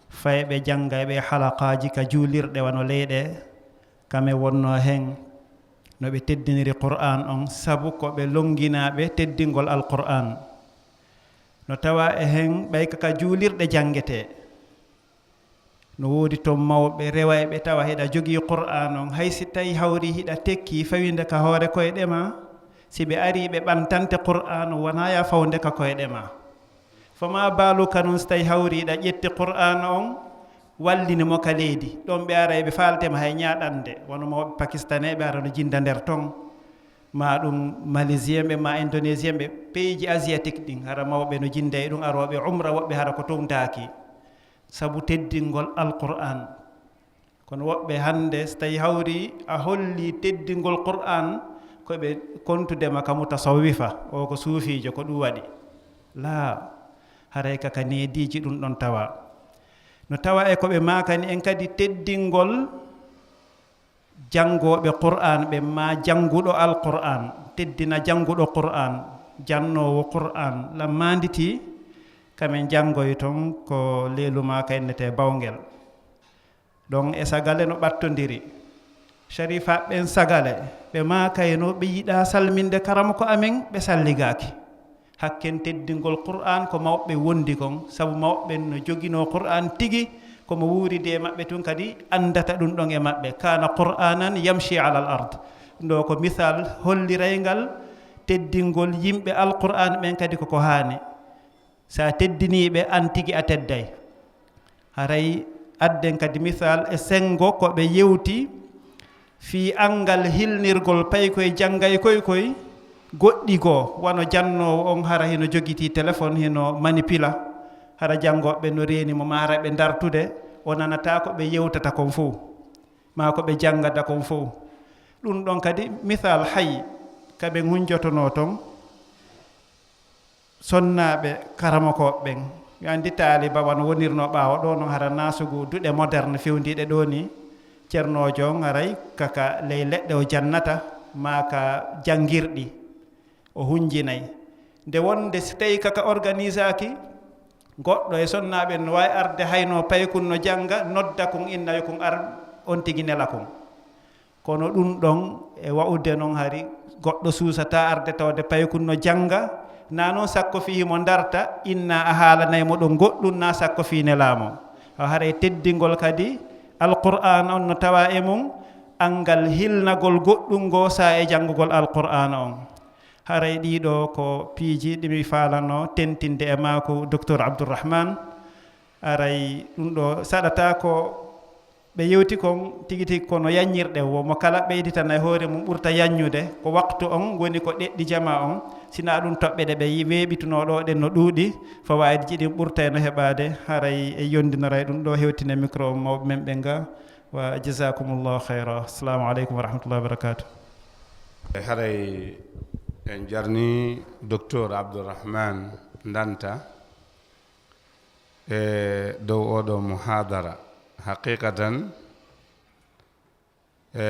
fayɓe janngayɓe halaqaaji ka juulirɗe wano leyɗe, kame wonno hen. No ɓe teddiniri Qur'aan on, sabu ko ɓe lonnginaaɓe teddingol Alqur'aan. No tawa e hen ɓay ka, ka juulirɗe janngetee. No woodi ton mawɓe rewayɓe tawa hiɗa jogii Qur'aan on, hay si tawi hawri hiɗa tekki fawinde ka hoore koyɗe ma, si ɓe arii ɓe ɓantante Qur'aan on, wonaa ya fawnde ka koyɗe ma. Fama baaluka non si tawi hawri hiɗa ƴetti Qur'aan on, wallini mo ka leydi. Ɗon ɓe aray ɓe faaltema hay ñaaɗande. Wano mawɓe Pakistanee ɓe ara no jinda nder ton. Ma ɗum Malaisien ɓe, ma Indonésien ɓe, pays ji asiatique ɗin, hara mawɓe no jinda e ɗum, arooɓe umra, woɓɓe hara ko towntaaki. Sabu teddingol Alqur'aan. Kono woɓɓe hannde, so tawi hawri a holli teddingol Qur'aan, ko ɓe kontude ma ka mutasawwifa, o ko suufiijo, ko ɗum waɗi. Laa, haray ka, ka neediiji ɗum ɗon tawa. No tawa e ko ɓe maakani en kadi teddingol janngooɓe Qur'aan ɓe, ma jannguɗo Alqur'aan, teddina jannguɗo Qur'aan, jannoowo Qur'aan, lam maanditi, kamen janngoy ton ko leelu ma ka innetee Bawngel. Ɗon e Sagale no ɓattondiri. Sharifaaɓe ɓen Sagale, ɓe maakayno ɓe yiɗaa salminde karamoko amen, ɓe salligaaki. Hakken teddingol Qur'aan ko mawɓe wondi kon, sabu mawɓe no joginoo Qur'aan tigi, ko mo wuuridi e maɓɓe tun kadi anndata ɗum ɗon e maɓɓe. Kaana Qur'aanan yamshi alal ard. Ɗum ɗo ko misal hollirayngal teddingol yimɓe Alqur'aan ɓen kadi ko ko haani. Sa teddinii ɓe, an tigi a tedday. Haray adden kadi misal e senngo ko ɓe yewti fii anngal hilnirgol paykoy janngaykoy koy goɗɗi goo, wano jannoowo on hara hino jogitii telefon, hino manipila, hara janngooɓe no reeni mo, ma hara ɓe ndartude, o nanataa ko ɓe yewtata kon fow, maa ko ɓe janngata kon fow. Ɗum ɗon kadi misal hay ka ɓe hunjotonoo ton, sonnaaɓe karamokooɓe ɓen. Mi anndi taaliba wano wonirnoo ɓaawo ɗoo non, hara naasugu duɗe moderne fewndiiɗe ɗoo ni, cernoojo on haray ka, ka ley leɗɗe o jannata, maa ka janngirɗi o hunjinay. Nde wonde si tawi ka, ka organisaaki, goɗɗo e sonnaaɓe no waawi arde hayno paykun no jannga, nodda kun, inna yo kun ar, on tigi nela kun. Kono ɗum ɗon e wa'ude non hari goɗɗo suusataa arde tawde paykun no jannga, naa non sakko fii himo ndarta, inna a haalanay mo ɗon goɗɗum, naa sakko fii nelaamo. Awa haray teddingol kadi Alqur'aana on no tawa e mum, anngal hilnagol goɗɗum ngoo saa e janngugol Alqur'aana on. Haray ɗii ɗoo ko piiji ɗi mi faalano tentinde e maaku Doktor Abdourahmane. Haray ɗum ɗoo saɗataa ko ɓe yewti kon tigi tigi kono yaññirɗe, wo mo kala ɓeyditana e hoore mum ɓurta yaññude, ko waktu on woni ko ɗeɗɗi jamaa on, sinaa ɗum toɓɓe ɗe ɓe yi-, weeɓitunoo ɗoo ɗen no ɗuuɗi, fawaayidji ɗin ɓurtayno heɓaade, haray e yondinora e ɗum ɗoo hewtine micro on mawɓe men ɓen ga, wa jazakumullahu khayra. Assalamu aleykum wa rahmatullahi wa barakatuh. E haray en jarni Docteur Abdourahmane Ndanta e dow oɗo muhadara. Haqiqatan, e,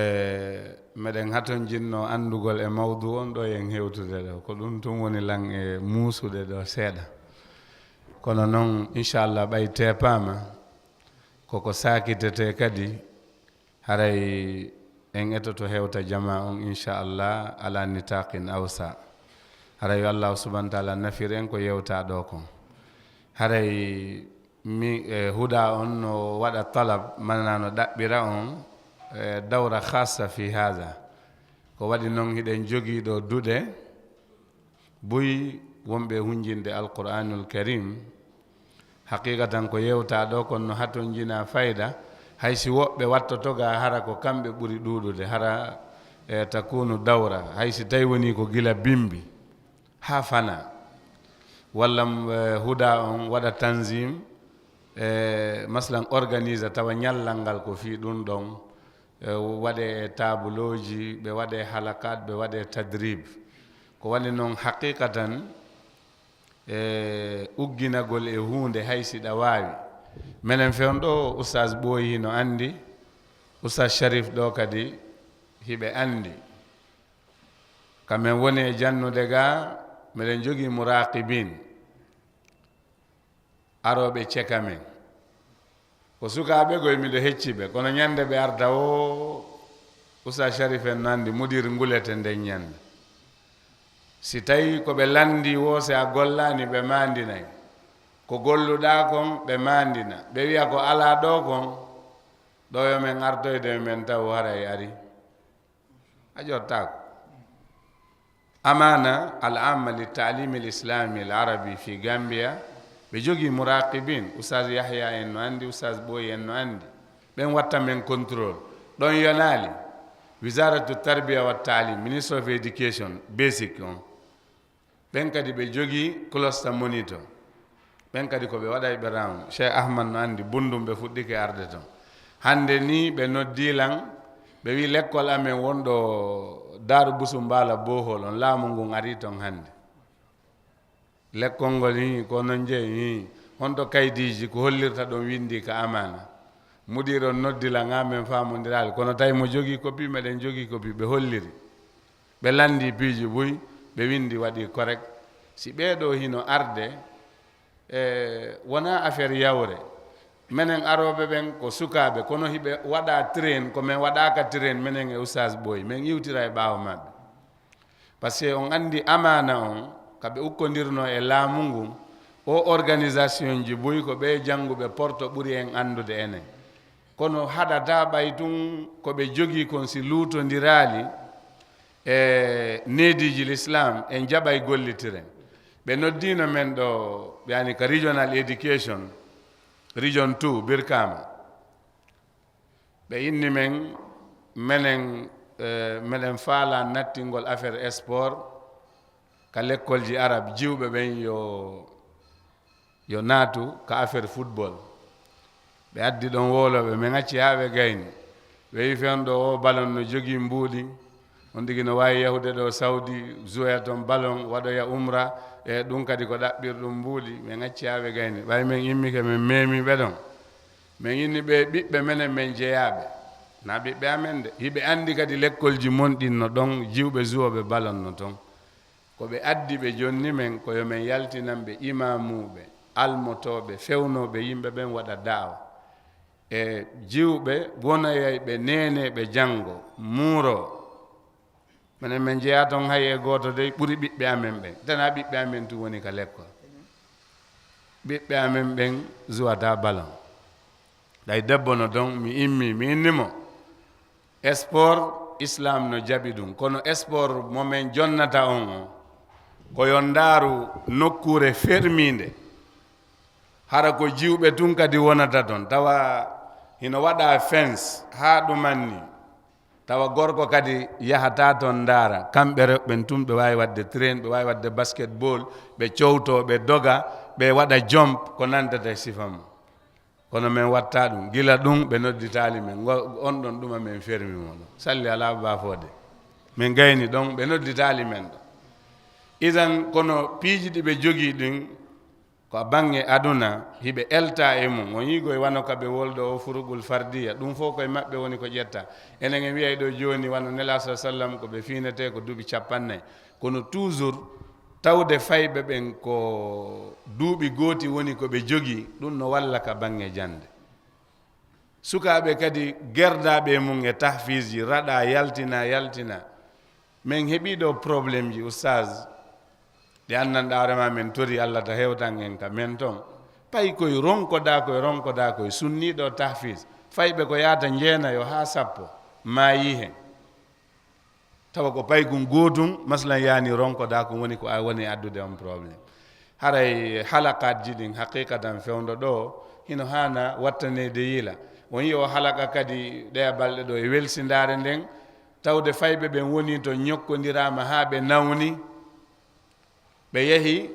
meɗen hatonjinno anndugol e mawdu on ɗo en hewtude ɗo. Ko ɗum tun woni lan e muusude ɗo seeɗa. Kono non, inchallah, ɓay teepaama, koko saakitete kadi, haray en etoto hewta jamaa on, inchallah, ala nitaqin awsa. Haray yo Allahu subhanahu wa taala nafir en ko yewta ɗo kon. Haray mi, e, huɗa on no waɗa talab, mana no ɗaɓɓira on, e, dawra khassa fi hada. Ko waɗi non hiɗen jogii ɗo duɗe buy wonɓe hunjinde Alqur'anul Karim. Haqiqatan ko yewta ɗo kon no hatonjina fayda, hay si woɓɓe wattoto ga hara ko kamɓe ɓuri ɗuuɗude, hara, e, takunu dawra, hay si tawi woni ko gila bimbi haa fana. Walla, e, huɗa on waɗa tanzim, e, maslan organise tawa ñallal ngal ko fii ɗum ɗon, e, waɗe e taabulooji, ɓe waɗe halakat, ɓe waɗe tadrib. Ko waɗi non haqiqatan, e, ugginagol e huunde hay si ɗa waawi. Menen fewn ɗo, Oustaz Ɓooyi hino anndi, Oustaz Sharif ɗo kadi hiɓe anndi. Ka men woni e jannude ga, meɗen jogii muraqibin, arooɓe ceka men. Ko sukaaɓe goy miɗo hecci ɓe, kono ñande ɓe arta o, Usa Sharif en no anndi mudir ngulete nden ñande. Si tawi ko ɓe lanndi woo, si a gollaani, ɓe maandinay. Ko golluɗaa kon, ɓe maandina. Ɓe wi'a ko alaa ɗoo kon, ɗoo yo men artoyde men taw haray ari. A ƴottaako. Amaana al amma li taalimi al islami al arabi fi Gambia, ɓe jogii muraqibin, Oustaz Yahya en no anndi, Oustaz Ɓooy en no anndi. Ɓen watta men contrôle. Ɗon yonaali, Wizaratu Tarbiya wa Taalim, Ministry of Education, basic on. Ɓen kadi ɓe jogii cluster monitor. Ɓen kadi ko ɓe waɗay ɓe round. Cheikh Ahmad no anndi, Bundum ɓe fuɗɗike arde ton. Hannde ni ɓe noddii lan, ɓe wi lekkol amen wonɗo Daaru Busu Mbaala Bohol on, laamu ngun arii ton hannde. Lekkol ngol, hii, ko non jeyi, hii. Honto kaydiiji ko hollirta ɗon winndi ka amaana? Mudir on noddi lan, haa men faamondiraali. Kono tawi mo jogii kopi, meɗen jogii kopi, ɓe holliri. Ɓe lanndi piiji buy, ɓe winndi waɗi correct. Si ɓee ɗoo hino arde, e, wonaa affaire yawre. Menen arooɓe ɓen ko sukaaɓe, kono hiɓe waɗa train, ko men waɗaaka train, menen e Oustaz Ɓooy. Men iwtira e ɓaawo maɓɓe. Parce que on anndi amaana on, ka ɓe ukkondirnoo e laamu ngun, o organisation ji buy ko ɓe jannguɓe porto ɓuri en anndude enen. Kono haɗataa ɓay tun ko ɓe jogii kon si luutondiraali e neediiji l'islam, en jaɓay gollitiren. Ɓe noddiino men ɗo, yani ka regional education, region two, Birkama. Ɓe inni men, menen, eh, meɗen faalaa nattingol affaire sport ka lekkolji arab, jiwɓe ɓen yo, yo naatu ka affaire football. Ɓe addi ɗon wowlooɓe, men acci haa ɓe gayni. Ɓe wi fewndo o ballon no jogii mbuuɗi, on tigi no waawi yahude ɗo Saudi, jouer ton ballon, waɗoya umra, e ɗum kadi ko ɗaɓɓirɗum mbuuɗi. Men acci haa ɓe gayni. Ɓay men immike, men meemi ɓe ɗon. Men inni ɓe ɓiɓɓe menen, men jeyaaɓe. Na ɓiɓɓe amen de. Hiɓe anndi kadi lekkolji mon ɗin no ɗon, jiwɓe zuwooɓe balon no ton. Ko ɓe addi ɓe jonni men, ko yo men yaltinan ɓe imaamuuɓe, almotooɓe, fewnooɓe yimɓe ɓen waɗa da'awa. E jiwɓe wonoyay ɓe neeneeɓe janngo, muuroo. Menen men jeyaa ton hay e gooto dey ɓuri ɓiɓɓe amen ɓen. Tana ɓiɓɓe amen tun woni ka lekkol. Ɓiɓɓe amen ɓen zuwata balon. Ɗay debbo no ton, mi immi, mi inni mo. Sport, Islam no jaɓi ɗum. Kono sport mo men jonnata on o, ko yo ndaaru nokkuure fermiinde. Hara ko jiwɓe tun kadi wonata ton. Tawa hino waɗa fence haa ɗumanni. Tawa gorko kadi yahata ton ndaara. Kamɓe rewɓe ɓen tun ɓe waawi waɗde train, ɓe waawi waɗde basketball, ɓe cowto, ɓe doga, ɓe waɗa jump, ko nandata e sifa mum. Kono men watta ɗum. Gila ɗum ɓe nodditaali men. Ngo-, on ɗon ɗuma men fermi mo ɗon. Salli alaa baafoode. Men gayni ɗon, ɓe nodditaali men ɗon. Idan, kono piiji ɗi ɓe jogii ɗin, ko a baŋŋe aduna, hiɓe elta e mum. On yiigoy wano ka ɓe woldo o furuqul fardiya. Ɗum fof koye maɓɓe woni ko ƴetta. Enen en wiyay ɗo jooni wano Nela sa sallam ko ɓe fiinete ko duuɓi cappannayi. Kono toujours tawde fayɓe ɓen ko duuɓi gooti woni ko ɓe jogii, ɗum no walla ka baŋŋe jannde. Sukaaɓe kadi gerdaaɓe e mum e tahfiisji, raɗa, yaltina, yaltina. Men heɓii ɗo problème ji, Oustaz. Ɗi annan ɗaarema men tori Allah ta hewtan en ka men ton. Pay koye ronkoda koye, ronkoda koye, sunniiɗo tahfiis. Fayɓe ko yaata njeenayo haa sappo, maayii hen. Tawa ko paykun gootun, masalan, yaani ronkoda ko woni ko a woni addude on problème. Haray halaqaatji ɗin haqiqatan fewndo ɗo, hino haana wattaneede yiila. On yi'o halaqa kadi ɗeya balɗe ɗo e welsindaare nden, tawde fayɓe ɓen woni to ñokkondiraama haa ɓe nawni, ɓe yahi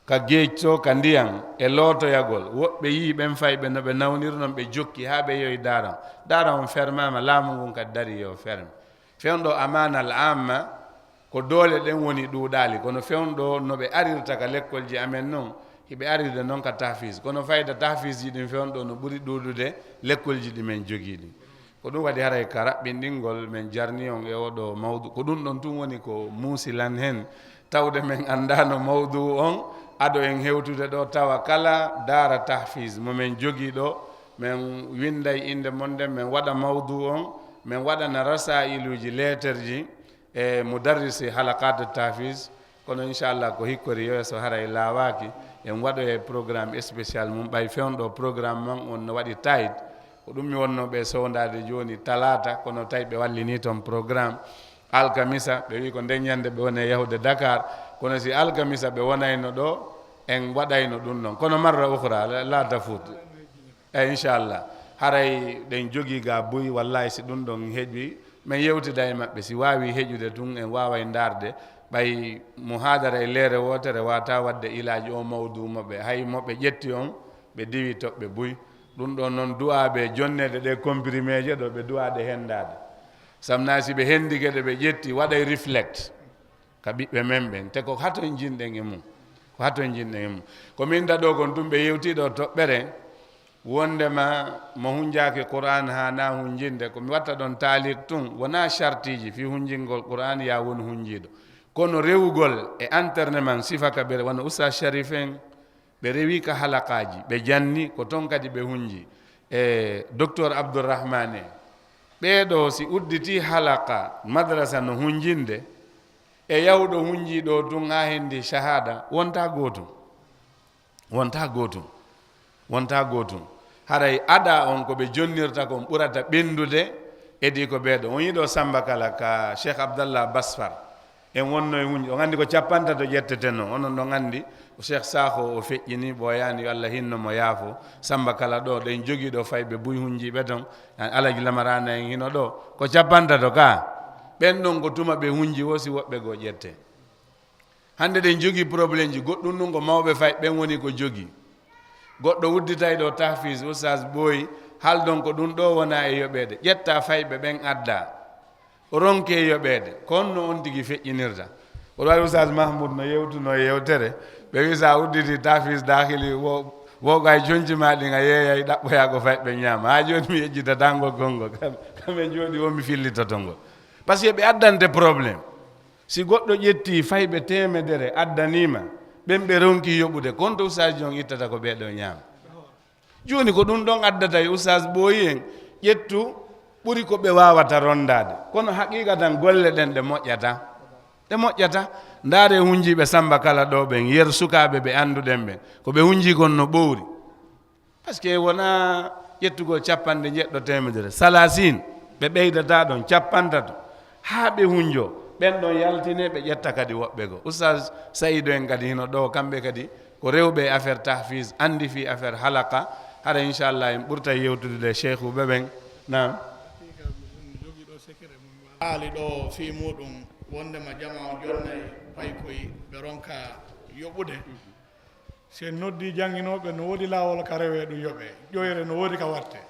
ka geec to, ka ndiyan e lootoyagol. Woɓɓe yii ɓen fayɓe no ɓe nawniri non, ɓe jokki haa ɓe yohi daara on. Daara on fermaama, laamu ngun kadi dari yo ferme. Fewndo amaanal amma, ko doole ɗen woni ɗuuɗaali, kono fewndo no ɓe arirta ka lekkolji amen non, hiɓe arirde non ka tahfiis. Kono fayda tahfiisji ɗin fewndo no ɓuri ɗuuɗude lekkolji ɗi men jogii ɗin. Ko ɗum waɗi haray ka raɓɓinɗingol men jarni on e oɗo mawdu, ko ɗum ɗon tun woni ko muusi lan hen, tawde men anndaano mawdu on, ado en hewtude ɗo tawa kala daara tahfiis mo men jogii ɗo, men winday innde mon nden, men waɗa mawdu on, Min waɗana rasailuuji, leeterji e mudarrisi halaqaatu tahfiz, kono inchallah ko hikkori yeeso haray laawaaki. En waɗoya programme spécial mum, ɓay fewndo programme man on no waɗi tight. Ko ɗum mi wonno ɓe sowndaade jooni talaata, kono tawi ɓe wallini toon programme alkamisa. Ɓe wi ko nden ñande ɓe woni e yahude Dakar, kono si alkamisa ɓe wonayno ɗo, en waɗayno ɗum ɗon. Kono marra ukhra, la, la tafut. Eyi, inchallah. Haray ɗen jogii ga buy, wallahi, si ɗum ɗon heƴi, min yewtida e maɓɓe. Si waawi heƴude tun, en waaway ndaarde. Ɓay muhaadara e leere wootere waata waɗde ilaaji o mawdu mo ɓe. Hay mo ɓe ƴetti on, ɓe diwi toɓɓe buy. Ɗum ɗon non du'aaɓe jonneede ɗe comprimé je ɗo, ɓe du'aaɗe hendaade. Samna si ɓe hendike ɗe ɓe ƴetti, waɗay reflect ka ɓiɓɓe men ɓen. Te ko haton jinɗen e mum. Ko haton jinɗen e mum. Ko min da ɗo kon tun ɓe yewti ɗo toɓɓere. Wondema mo hunjaaki Qur'an haana hunjinde, ko mi watta ɗon taalik tun, wona shartiji fii hunjingol Qur'an ya won hunjiiɗo. Kono rewugol e entraînement sifa ka ɓe, wano Oustaz Sharif en, ɓe rewi ka halaqaaji, ɓe janni, ko ton kadi ɓe hunji. E Docteur Abdourahmane, ɓee ɗo si udditi halaqa madrasa no hunjinde, e yawɗo hunji ɗo tun haa hendi shahada, wonta gootum. Wonta gootum. Wonta gootum. Haray ada on ko ɓe jonnirta kon ɓurata ɓendude edi ko ɓee ɗo. On yiɗo Samba Kala ka Cheikh Abdallah Basfar. En wonno e hunji. On anndi ko cappantato ƴetteteno. Onon ɗon anndi ko Cheikh Sakho o feƴƴini, ɓooyaani, yo Allah hinno mo yaafo. Samba Kala ɗo, ɗen jogii ɗo fayɓe buy hunjiiɓe ton. An Alaji Lamarana en hino ɗo. Ko cappantato ka. Ɓen ɗon ko tuma ɓe hunji wo si woɓɓe goo ƴette. Hannde ɗen jogii problème ji, goɗɗum ɗum ko mawɓe fay ɓen woni ko jogii. Goɗɗo udditay ɗo tahfiz, Oustaz Ɓooyi, haldon ko ɗum ɗo wona e yoɓeede. Ƴetta fayɓe ɓen adda. Ronke yoɓeede. Ko honno on tigi feƴƴinirta? Oɗo waɗi Oustaz Mahmoud no yewtuno e yewtere. Ɓe wi sa udditi tahfiz dahili wo, wo gay jonci ma ɗin a yeeyay ɗaɓɓoya ko fayɓe ñaama. Haa jooni mi yejjitata ngol konngol. Kam, kam e jooɗi wo mi fillitoto ngol. Parce que ɓe addante problème. Si goɗɗo ƴetti fayɓe teemedere addaniima, ɓen ɓe ronki yoɓude, konto ustaas ji on ittata ko ɓee ɗoo ñaama. Jooni ko ɗum ɗon addata e ustaas Ɓooyi en ƴettu ɓuri ko ɓe waawata ronndaade. Kono haqiiqa tan golle ɗen ɗe moƴƴata. Ɗe moƴƴata. Ndaaree hunjiiɓe Sammba Kala ɗoo ɓen, yer sukaaɓe ɓe annduɗen ɓen. Ko ɓe hunjii kon no ɓowri. Parce que wonaa ƴettugol cappanɗe njeɗɗo teemedere. Salaasin, ɓe ɓeydata ɗon, cappantato. Haa ɓe hunjoo, ɓen ɗon yaltine, ɓe ƴetta kadi woɓɓe goo. Ustaas Sayidu en kadi hino ɗoo, kamɓe kadi ko rewɓe e affaire tahfiz, anndi fii affaire halaka. Hara inchallah en ɓurtay yewtude e cheikhuuɓe ɓen. Naam. Haali ɗoo fii muuɗum, wondema jamaa on jonnay paykoy ɓe ronka yoɓude. Si en noddii jannginooɓe, no woodi laawol ka rewee ɗum yoɓee, ƴoyre no woodi ka waɗtee.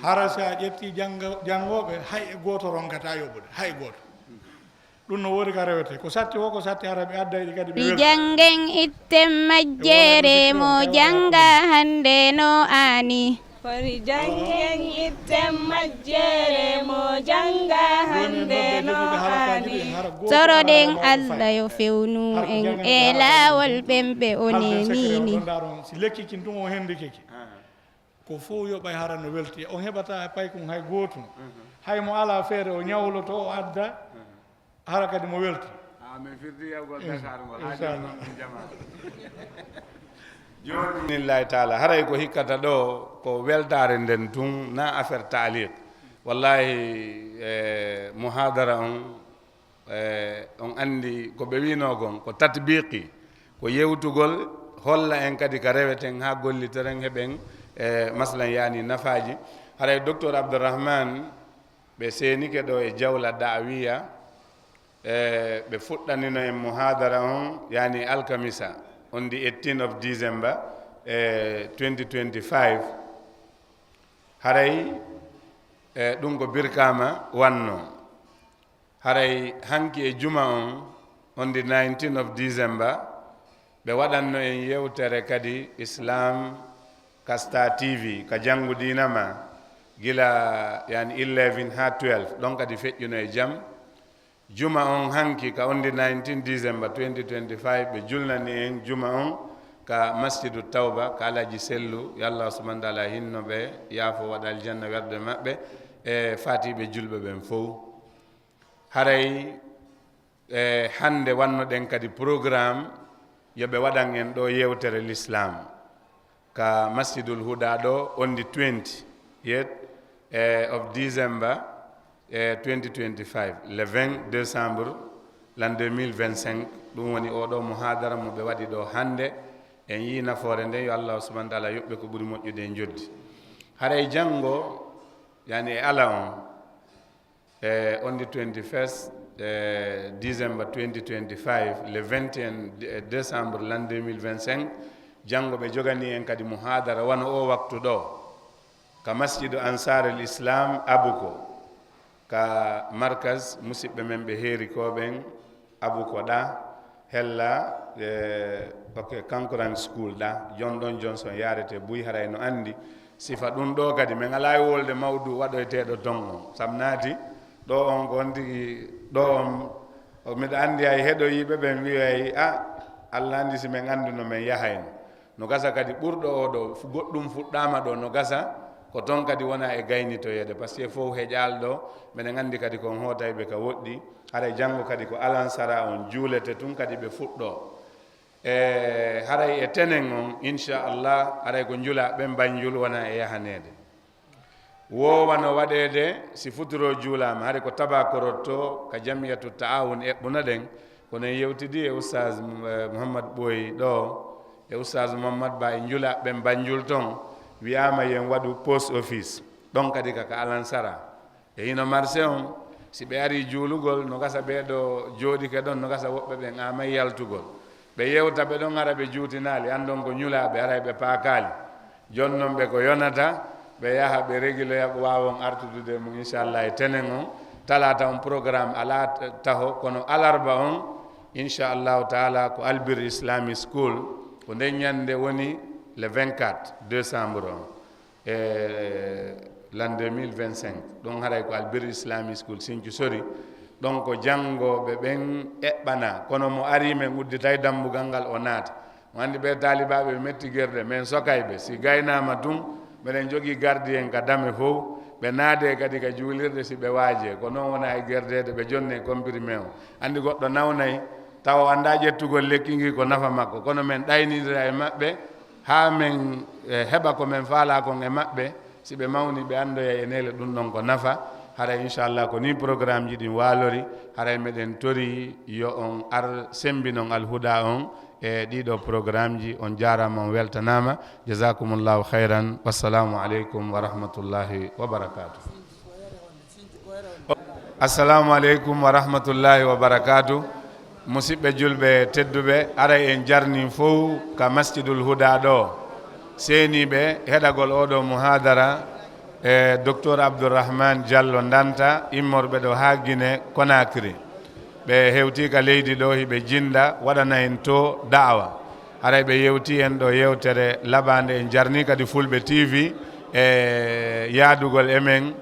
Hara si a ƴettii jannga-, janngooɓe, hay e gooto ronkataa yoɓude, hay gooto. Ɗum no woodi ka rewetee. Ko satti wo ko satti, hara ɓe adday ɗi kadi ɓe weltii. Janngen itten majjere mo jannga hannde no aani. Foti janngen itten majjere mo jannga hannde no aani. Toroɗen Allah yo fewnu en e laawol ɓen ɓe o neniini. Si lekki kin tun o hendike ki. Ko fow yoɓay hara no welti. On heɓataa e paykun hay gootum. Hay mo alaa feere o ñawloto o adda. Hara kadi mo welti. Ah, min firti yawgol Dakar ngol. Haa jooni on ɗum jamaa. Jooni, bi'iznillahi taala, haray ko hikkata ɗoo ko weltaare nden tun, na affaire taaliq. Wallahi, eh, muhadara on, eh, on anndi ko ɓe wiinoo kon, ko tatbiqi, ko yewtugol, holla en kadi ka reweten haa gollitoren heɓen, eh, masalan, yaani nafaaji. Haray Docteur Abdourahmane, ɓe seenike ɗoo e Jawla Da'awiya, e ɓe fuɗɗanino en muhadara on, yaani alkamisa, on the eighteen of December, e twenty twenty-five. Haray, e ɗum ko Birkama wanno. Haray hanki e juma on, on the nineteen of December, ɓe waɗanno en yewtere kadi Islam Kasta T V, ka janngu diina ma, gila, yani, eleven haa twelve, ɗon kadi feƴƴuno e jam. Juma on hanki ka on the nineteen December twenty twenty-five, ɓe julnani en juma on ka Masjidu Tawba, ka Alaji Sellu, yo Allah subhanahu wa taala hinno ɓe, yaafo, waɗa aljanna werde maɓɓe. E faatiiɓe julɓe ɓen fow. Haray, e hannde wannoɗen kadi programme, yo ɓe waɗan en ɗo yewtere l'islam ka Masjidul Huda ɗo on the twenty yet, e, of December, e, twenty twenty-five, le vingt décembre, l'an deux mille vingt-cinq. Ɗum woni oɗo muhadara mo ɓe waɗi ɗo hannde. En yii nafoore nden, yo Allah subhanahu wa taala yoɓɓe ko ɓuri moƴƴude e njoddi. Haray janngo, yani e ala on, e on the twenty-first, e December twenty twenty-five, le vingt et un de-, décembre l'an deux mille vingt-cinq, janngo ɓe jogani en kadi muhadara wano o waktu ɗo, ka Masjidu Ansar al Islam Abuko, ka markaz musiɓɓe men ɓe heeri ko ɓen Abuko ɗa, hella, e, ok, Kankurang School ɗa, jon ɗon Johnson yarete buy, haray no anndi sifa ɗum ɗo kadi. Men alaa e wolde mawdu waɗoyteeɗo ton on. Sam naati ɗo on ko on tigi, ɗo on, o, miɗo anndi hay heɗoyiiɓe ɓen wi'ay, "A, Allah anndi si men annduno men yahayno." No gasa kadi ɓurɗo o ɗo, fu-, goɗɗum fuɗɗaama ɗo, no gasa ko ton kadi wona e gaynitoyeede, parce que fof heƴaali ɗo, meɗen anndi kadi ko on hootayɓe ka woɗɗi, haray janngo kadi ko alansara on juulete tun kadi ɓe fuɗɗo. E haray e tenen on, inchallah, haray ko njula ɓen Banjul wona e yahaneede. Wowano waɗeede si futuro juulaama, hari ko Taba Korotto ka Jamiyatu Ta'awun eɓɓuno ɗen, kono en yewtidi e Oustaz, eh, Mouhammad Ɓooyi ɗo, e Oustaz Mouhammad Ba e njula ɓen Banjul ton, wi'aama yen waɗu post office, ɗon kadi ka, ka alansara. E hino marché on, si ɓe ari juulugol, no gasa ɓee ɗo jooɗike ɗon, no gasa woɓɓe ɓen aamay yaltugol. Ɓe yewta ɓe ɗon ara ɓe juutinaali, anndon ko ñulaaɓe, aray ɓe paakaali. Jon non ɓe ko yonata, ɓe yaha ɓe regiloya, ɓe waawon artudude mum, inchallah, e tenen on. Talaata on programme alaa t-, taho, kono alarba on, inchallahu taala, ko Albir Islamic School, ko nden ñannde woni le vingt-quatre décembre on. E l'an deux mille vingt-cinq, ɗon haray ko Albir Islamic School Sinthiou Sori. Ɗon ko janngooɓe ɓen eɓɓana, kono mo ari men udditay dambugal ngal o naata. Mo anndi ɓe taalibaaɓe ɓe metti gerde, men sokay ɓe. Si gaynaama tun, meɗen jogii gardi en ka dame fow, ɓe naade kadi ka juulirde si ɓe waaje. Ko non wona e gerdeede, ɓe jonne comprimé o. Anndi goɗɗo nawnay, tawa o anndaa ƴettugol lekki ngi ko nafa makko, kono men ɗaynindira e maɓɓe, haa men, eh, heɓa ko men faalaa kon e maɓɓe, si ɓe mawni, ɓe anndoya e neele ɗum ɗon ko nafa. Haray, inchallah, ko nii programme ji ɗin waalori. Haray meɗen tori yo on ar sembinon Alhuda on e ɗiɗo programme ji. On jaaraama, on weltanaama. Jazakumullahu khairan. Wassalamu aleykum wa rahmatullahi wa barakatuh. Assalamu aleykum wa rahmatullahi wa barakatuh. Musiɓɓe julɓe tedduɓe, aray en jarni fow ka Masjidul Huda ɗo. Seeniiɓe heɗagol oɗo muhadara e Docteur Abdourahmane Diallo Ndanta, immorɓe ɗo haa Guinée Conakry. Ɓe hewti ka leydi ɗo, hiɓe jinda, waɗana en to da'awa. Haray ɓe yewti en ɗo yewtere labaande, en jarni kadi Fulɓe T V e yaadugol e men,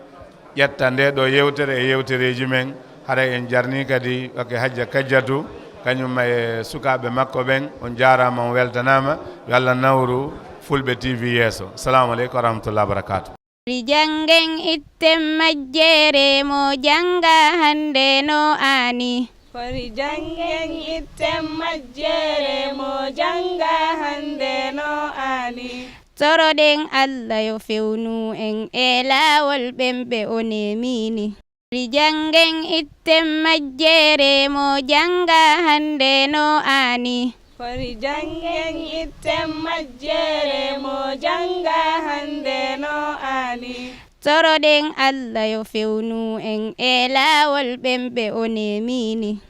ƴetta nde ɗo yewtere e yewtereeji men. Haray en jarni kadi, ok, Hajja Kajjatu, kañum e sukaaɓe makko ɓen. On jaaraama, on weltanaama. Yo Allah nawru Fulɓe T V yeeso. Salamu aleykum wa rahmatullahi wa barakatuh. Fori janngen itten majjere mo jannga hannde no aani. Fori janngen itten majjere mo jannga hannde no aani. Toroɗen Allah yo fewnu en e laawol ɓen ɓe o nemini. Fori janngen itten majjere mo jannga hannde no aani. Fori janngen itten majjere mo jannga hannde no aani. Toroɗen Allah yo fewnu en e laawol ɓen ɓe o nemini.